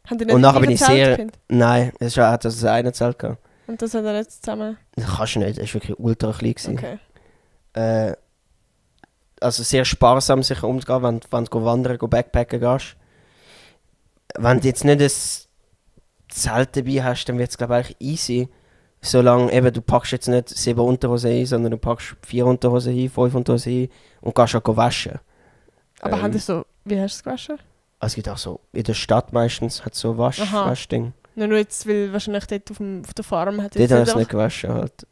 Speaker 2: Haben die nicht
Speaker 1: Und nachher
Speaker 2: im
Speaker 1: bin ich
Speaker 2: gleichen Zelt
Speaker 1: sehr...
Speaker 2: gefunden?
Speaker 1: Nein, es hat das eine Zelt gehabt.
Speaker 2: Und das hat er nicht zusammen...
Speaker 1: Das kannst du nicht, das war wirklich ultra klein. Gewesen.
Speaker 2: Okay.
Speaker 1: Also sehr sparsam sich umzugehen, wenn du wandern, backpacken gehst. Wenn du jetzt nicht ein Zelt dabei hast, dann wird es glaube ich easy. Solange eben, du packst jetzt nicht 7 Unterhosen ein, sondern du packst 4 Unterhosen ein, 5 Unterhosen ein und gehst auch waschen.
Speaker 2: Aber haben die so... Wie hast du es gewaschen?
Speaker 1: Also es gibt auch so, in der Stadt meistens hat so
Speaker 2: Aha.
Speaker 1: Waschding.
Speaker 2: Nur jetzt, weil wahrscheinlich dort auf der Farm hat
Speaker 1: Dort habe ich es nicht gewaschen halt.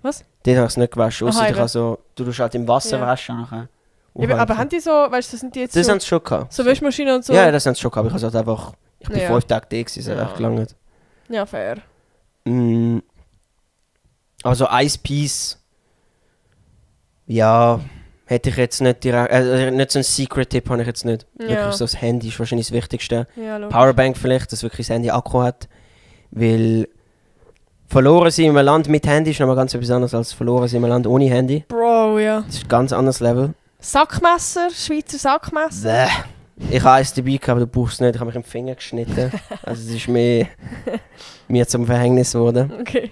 Speaker 2: Was?
Speaker 1: Dort habe ich es nicht gewaschen,
Speaker 2: Aha,
Speaker 1: ausser
Speaker 2: eben.
Speaker 1: du tust halt im Wasser
Speaker 2: Ja.
Speaker 1: waschen nachher.
Speaker 2: Ja, aber haben die so... Weißt du, sind die jetzt
Speaker 1: Das
Speaker 2: so...
Speaker 1: haben sie schon gehabt.
Speaker 2: So Wäschmaschinen und so?
Speaker 1: Ja, das haben sie schon gehabt. Ich habe halt einfach... Ich bin
Speaker 2: Ja.
Speaker 1: 5 Tage da gewesen, das hat
Speaker 2: Ja.
Speaker 1: echt gelangt.
Speaker 2: Ja, fair.
Speaker 1: Also Ice Piece... Ja... Hätte ich jetzt nicht direkt... nicht so einen Secret-Tipp habe ich jetzt nicht.
Speaker 2: Ja.
Speaker 1: Wirklich so das Handy ist wahrscheinlich das Wichtigste.
Speaker 2: Ja, logisch.
Speaker 1: Powerbank vielleicht, dass wirklich das Handy Akku hat. Weil... Verloren sein in einem Land mit Handy ist nochmal ganz etwas anderes als verloren sein in einem Land ohne Handy.
Speaker 2: Bro, ja.
Speaker 1: Das ist ein ganz anderes Level.
Speaker 2: Sackmesser, Schweizer Sackmesser.
Speaker 1: Bäh. Ich habe eins dabei gehabt, aber du brauchst es nicht. Ich habe mich im Finger geschnitten. Also es ist mir zum Verhängnis geworden.
Speaker 2: Okay.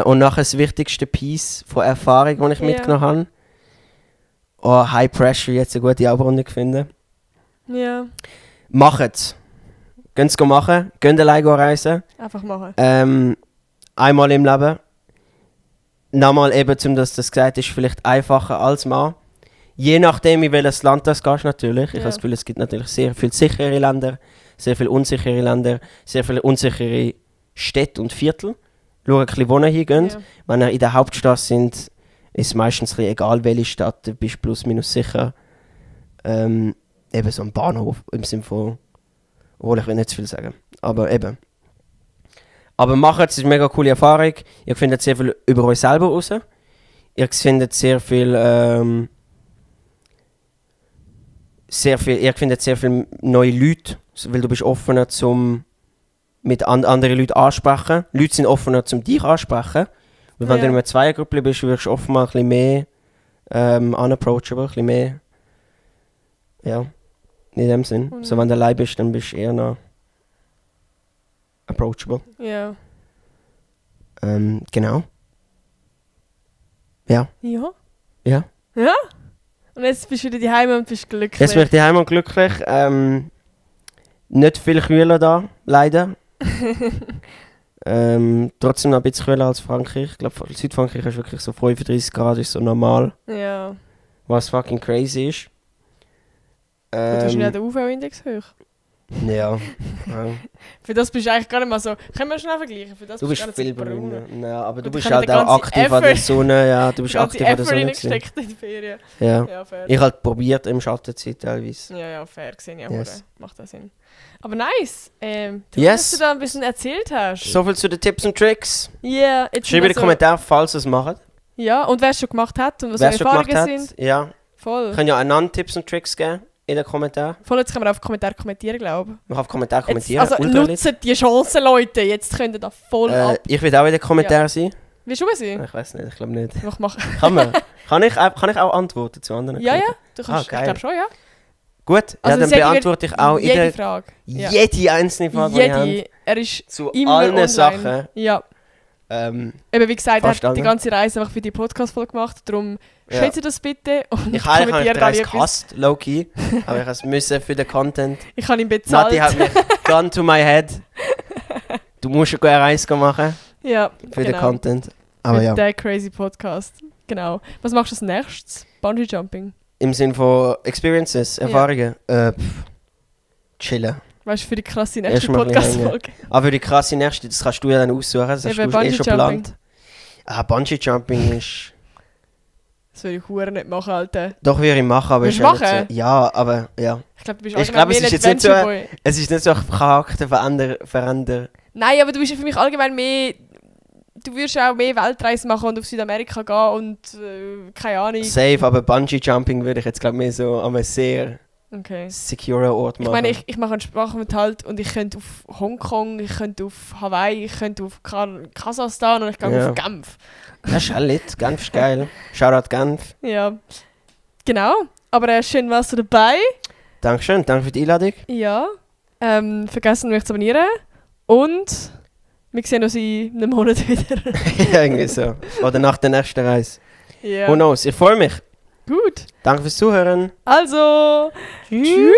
Speaker 1: Und nachher das wichtigste Piece von Erfahrung, die ich
Speaker 2: Ja.
Speaker 1: mitgenommen habe. Oh, High Pressure, jetzt eine gute Abrundung finden.
Speaker 2: Ja.
Speaker 1: Macht es. Gehen es machen. Gehen alleine reisen.
Speaker 2: Einfach machen.
Speaker 1: Einmal im Leben. Nochmal eben, um das gesagt ist, vielleicht einfacher als Mann. Je nachdem, in welches Land das gehst, natürlich. Ich
Speaker 2: Ja.
Speaker 1: habe das Gefühl, es gibt natürlich sehr viele sichere Länder, sehr viele unsichere Länder, sehr viele unsichere Städte und Viertel. Schauen, ein bisschen, wo ihr hingeht.
Speaker 2: Ja.
Speaker 1: Wenn ihr in der Hauptstadt sind, ist es meistens ein bisschen egal, welche Stadt, du bist plus minus sicher. Eben so ein Bahnhof im Sinne von... Obwohl, ich will nicht zu viel sagen. Aber eben. Aber macht es, ist eine mega coole Erfahrung. Ihr findet sehr viel über euch selber raus. Ihr findet ihr findet sehr viele neue Leute, weil du bist offener zum mit anderen Leuten ansprechen. Leute sind offener zum dich ansprechen. Weil wenn
Speaker 2: Ja.
Speaker 1: du in einer Zweiergruppe bist, wirst du offenbar ein bisschen mehr unapproachable, ein bisschen mehr. Ja, in dem Sinn.
Speaker 2: Und-
Speaker 1: So, wenn du allein bist, dann bist du eher noch approachable.
Speaker 2: Ja.
Speaker 1: Genau. Ja.
Speaker 2: Ja.
Speaker 1: Ja.
Speaker 2: Ja? Und jetzt bist du wieder daheim und bist glücklich.
Speaker 1: Jetzt bin ich daheim und glücklich. Nicht viel kühler da, leider. Trotzdem noch ein bisschen kühler als Frankreich. Ich glaube, Südfrankreich ist wirklich so 35 Grad, ist so normal.
Speaker 2: Ja.
Speaker 1: Was fucking crazy ist.
Speaker 2: Und wahrscheinlich auch der UV-Index hoch.
Speaker 1: Ja.
Speaker 2: Für das bist du eigentlich gar nicht mal so... Können wir schnell vergleichen? Für das
Speaker 1: Du bist
Speaker 2: gar nicht
Speaker 1: viel
Speaker 2: so braun.
Speaker 1: brauner. Ja, aber du
Speaker 2: Und
Speaker 1: bist
Speaker 2: ich habe
Speaker 1: halt
Speaker 2: den
Speaker 1: auch
Speaker 2: ganzen
Speaker 1: aktiv an der
Speaker 2: Effort-
Speaker 1: Sonne. Ja, du bist
Speaker 2: Ganze
Speaker 1: aktiv an der
Speaker 2: Effort
Speaker 1: Sonne. gewesen.
Speaker 2: reingesteckt in die Ferien.
Speaker 1: Ja.
Speaker 2: Ja, fair.
Speaker 1: Ich halt probiert im Schatten zu sein, teilweise.
Speaker 2: Ja, fair gesehen, ja,
Speaker 1: Yes.
Speaker 2: yes. Macht das Sinn. Aber nice. Du,
Speaker 1: Yes.
Speaker 2: dass du da ein bisschen erzählt hast.
Speaker 1: So viel zu den Tipps und Tricks.
Speaker 2: Yeah, jetzt
Speaker 1: Schreib in die
Speaker 2: sind wir
Speaker 1: Kommentare, falls ihr es macht.
Speaker 2: Ja, und wer es schon gemacht hat und was
Speaker 1: Wer
Speaker 2: eure
Speaker 1: es schon gemacht
Speaker 2: Erfahrungen
Speaker 1: hat.
Speaker 2: sind.
Speaker 1: Ja.
Speaker 2: Voll.
Speaker 1: Können ja einander Tipps und Tricks geben in den Kommentaren.
Speaker 2: Voll, jetzt können wir auf Kommentare kommentieren, glaube
Speaker 1: Man kann auf Kommentare
Speaker 2: ich.
Speaker 1: kommentieren.
Speaker 2: Also
Speaker 1: ultra lit.
Speaker 2: nutzt die Chance, Leute. Jetzt könnt ihr da voll ab.
Speaker 1: Ich will auch in den Kommentaren sein.
Speaker 2: Willst du sein?
Speaker 1: Ich weiß nicht, ich glaube nicht.
Speaker 2: Mach, mach.
Speaker 1: Kann man? kann ich auch antworten zu anderen?
Speaker 2: Ja, ja.
Speaker 1: Kommentaren?
Speaker 2: Du kannst,
Speaker 1: geil.
Speaker 2: ich glaube schon, ja.
Speaker 1: Gut,
Speaker 2: Also
Speaker 1: ja, dann
Speaker 2: Sedi wird
Speaker 1: beantworte ich auch
Speaker 2: Jede Frage. Ja.
Speaker 1: jede einzelne Frage, die ihr habt.
Speaker 2: Jede. Er ist
Speaker 1: Zu
Speaker 2: immer
Speaker 1: allen
Speaker 2: online.
Speaker 1: Sachen.
Speaker 2: Ja.
Speaker 1: Ähm,
Speaker 2: Eben wie gesagt, er
Speaker 1: Fast
Speaker 2: hat die
Speaker 1: alle.
Speaker 2: ganze Reise einfach für die Podcast-Folge gemacht. Darum
Speaker 1: Ja.
Speaker 2: schätze das bitte und
Speaker 1: ich habe
Speaker 2: kommentiert
Speaker 1: den
Speaker 2: alle
Speaker 1: Reis
Speaker 2: etwas.
Speaker 1: gehasst, low-key. Aber ich musste müssen für den Content.
Speaker 2: Ich habe ihn bezahlt.
Speaker 1: Nati hat mich gun to my head. Du musst eine Reise machen
Speaker 2: ja,
Speaker 1: für den Content. Aber
Speaker 2: für
Speaker 1: ja,
Speaker 2: den crazy Podcast. Genau. Was machst du als nächstes? Bungee Jumping.
Speaker 1: im Sinne von Experiences, Erfahrungen. Chillen.
Speaker 2: Weißt du, für die krasse
Speaker 1: Erst
Speaker 2: nächste
Speaker 1: mal ein bisschen
Speaker 2: Podcast-Folge.
Speaker 1: Aber für die krasse nächste, das kannst du ja dann aussuchen. Das hast
Speaker 2: Eben,
Speaker 1: du
Speaker 2: Bungee
Speaker 1: schon
Speaker 2: Jumping.
Speaker 1: geplant. Bungee Jumping ist...
Speaker 2: Das würde ich verdammt nicht machen, Alter.
Speaker 1: Doch, würde ich machen, aber
Speaker 2: Willst
Speaker 1: ist
Speaker 2: du
Speaker 1: ja nicht
Speaker 2: machen?
Speaker 1: so... Ja, aber ja.
Speaker 2: Ich glaube, du bist
Speaker 1: Ich
Speaker 2: allgemein
Speaker 1: glaube, es
Speaker 2: mehr
Speaker 1: ist
Speaker 2: ein
Speaker 1: jetzt nicht so-
Speaker 2: Adventure Boy.
Speaker 1: Es ist nicht so ein Charakter verändern.
Speaker 2: Nein, aber du bist für mich allgemein mehr... Du würdest auch mehr Weltreisen machen und auf Südamerika gehen und... keine Ahnung.
Speaker 1: Safe, aber Bungee Jumping würde ich jetzt glaube mehr so an einem sehr
Speaker 2: Okay.
Speaker 1: securen Ort
Speaker 2: Ich
Speaker 1: machen.
Speaker 2: meine, ich mache einen Sprachaufenthalt und ich könnte auf Hongkong, ich könnte auf Hawaii, ich könnte auf Kasachstan und ich gehe
Speaker 1: Ja.
Speaker 2: auf Genf.
Speaker 1: Das ist lit. Genf ist geil. Shoutout Genf.
Speaker 2: Ja. Genau. Aber schön warst du dabei.
Speaker 1: Dankeschön, danke für die Einladung.
Speaker 2: Ja. Vergessen mich zu abonnieren. Und wir sehen uns in einem Monat wieder.
Speaker 1: Irgendwie so. Oder nach der nächsten Reise.
Speaker 2: Ja.
Speaker 1: Who knows? Ich freue mich.
Speaker 2: Gut.
Speaker 1: Danke fürs Zuhören.
Speaker 2: Also, tschüss.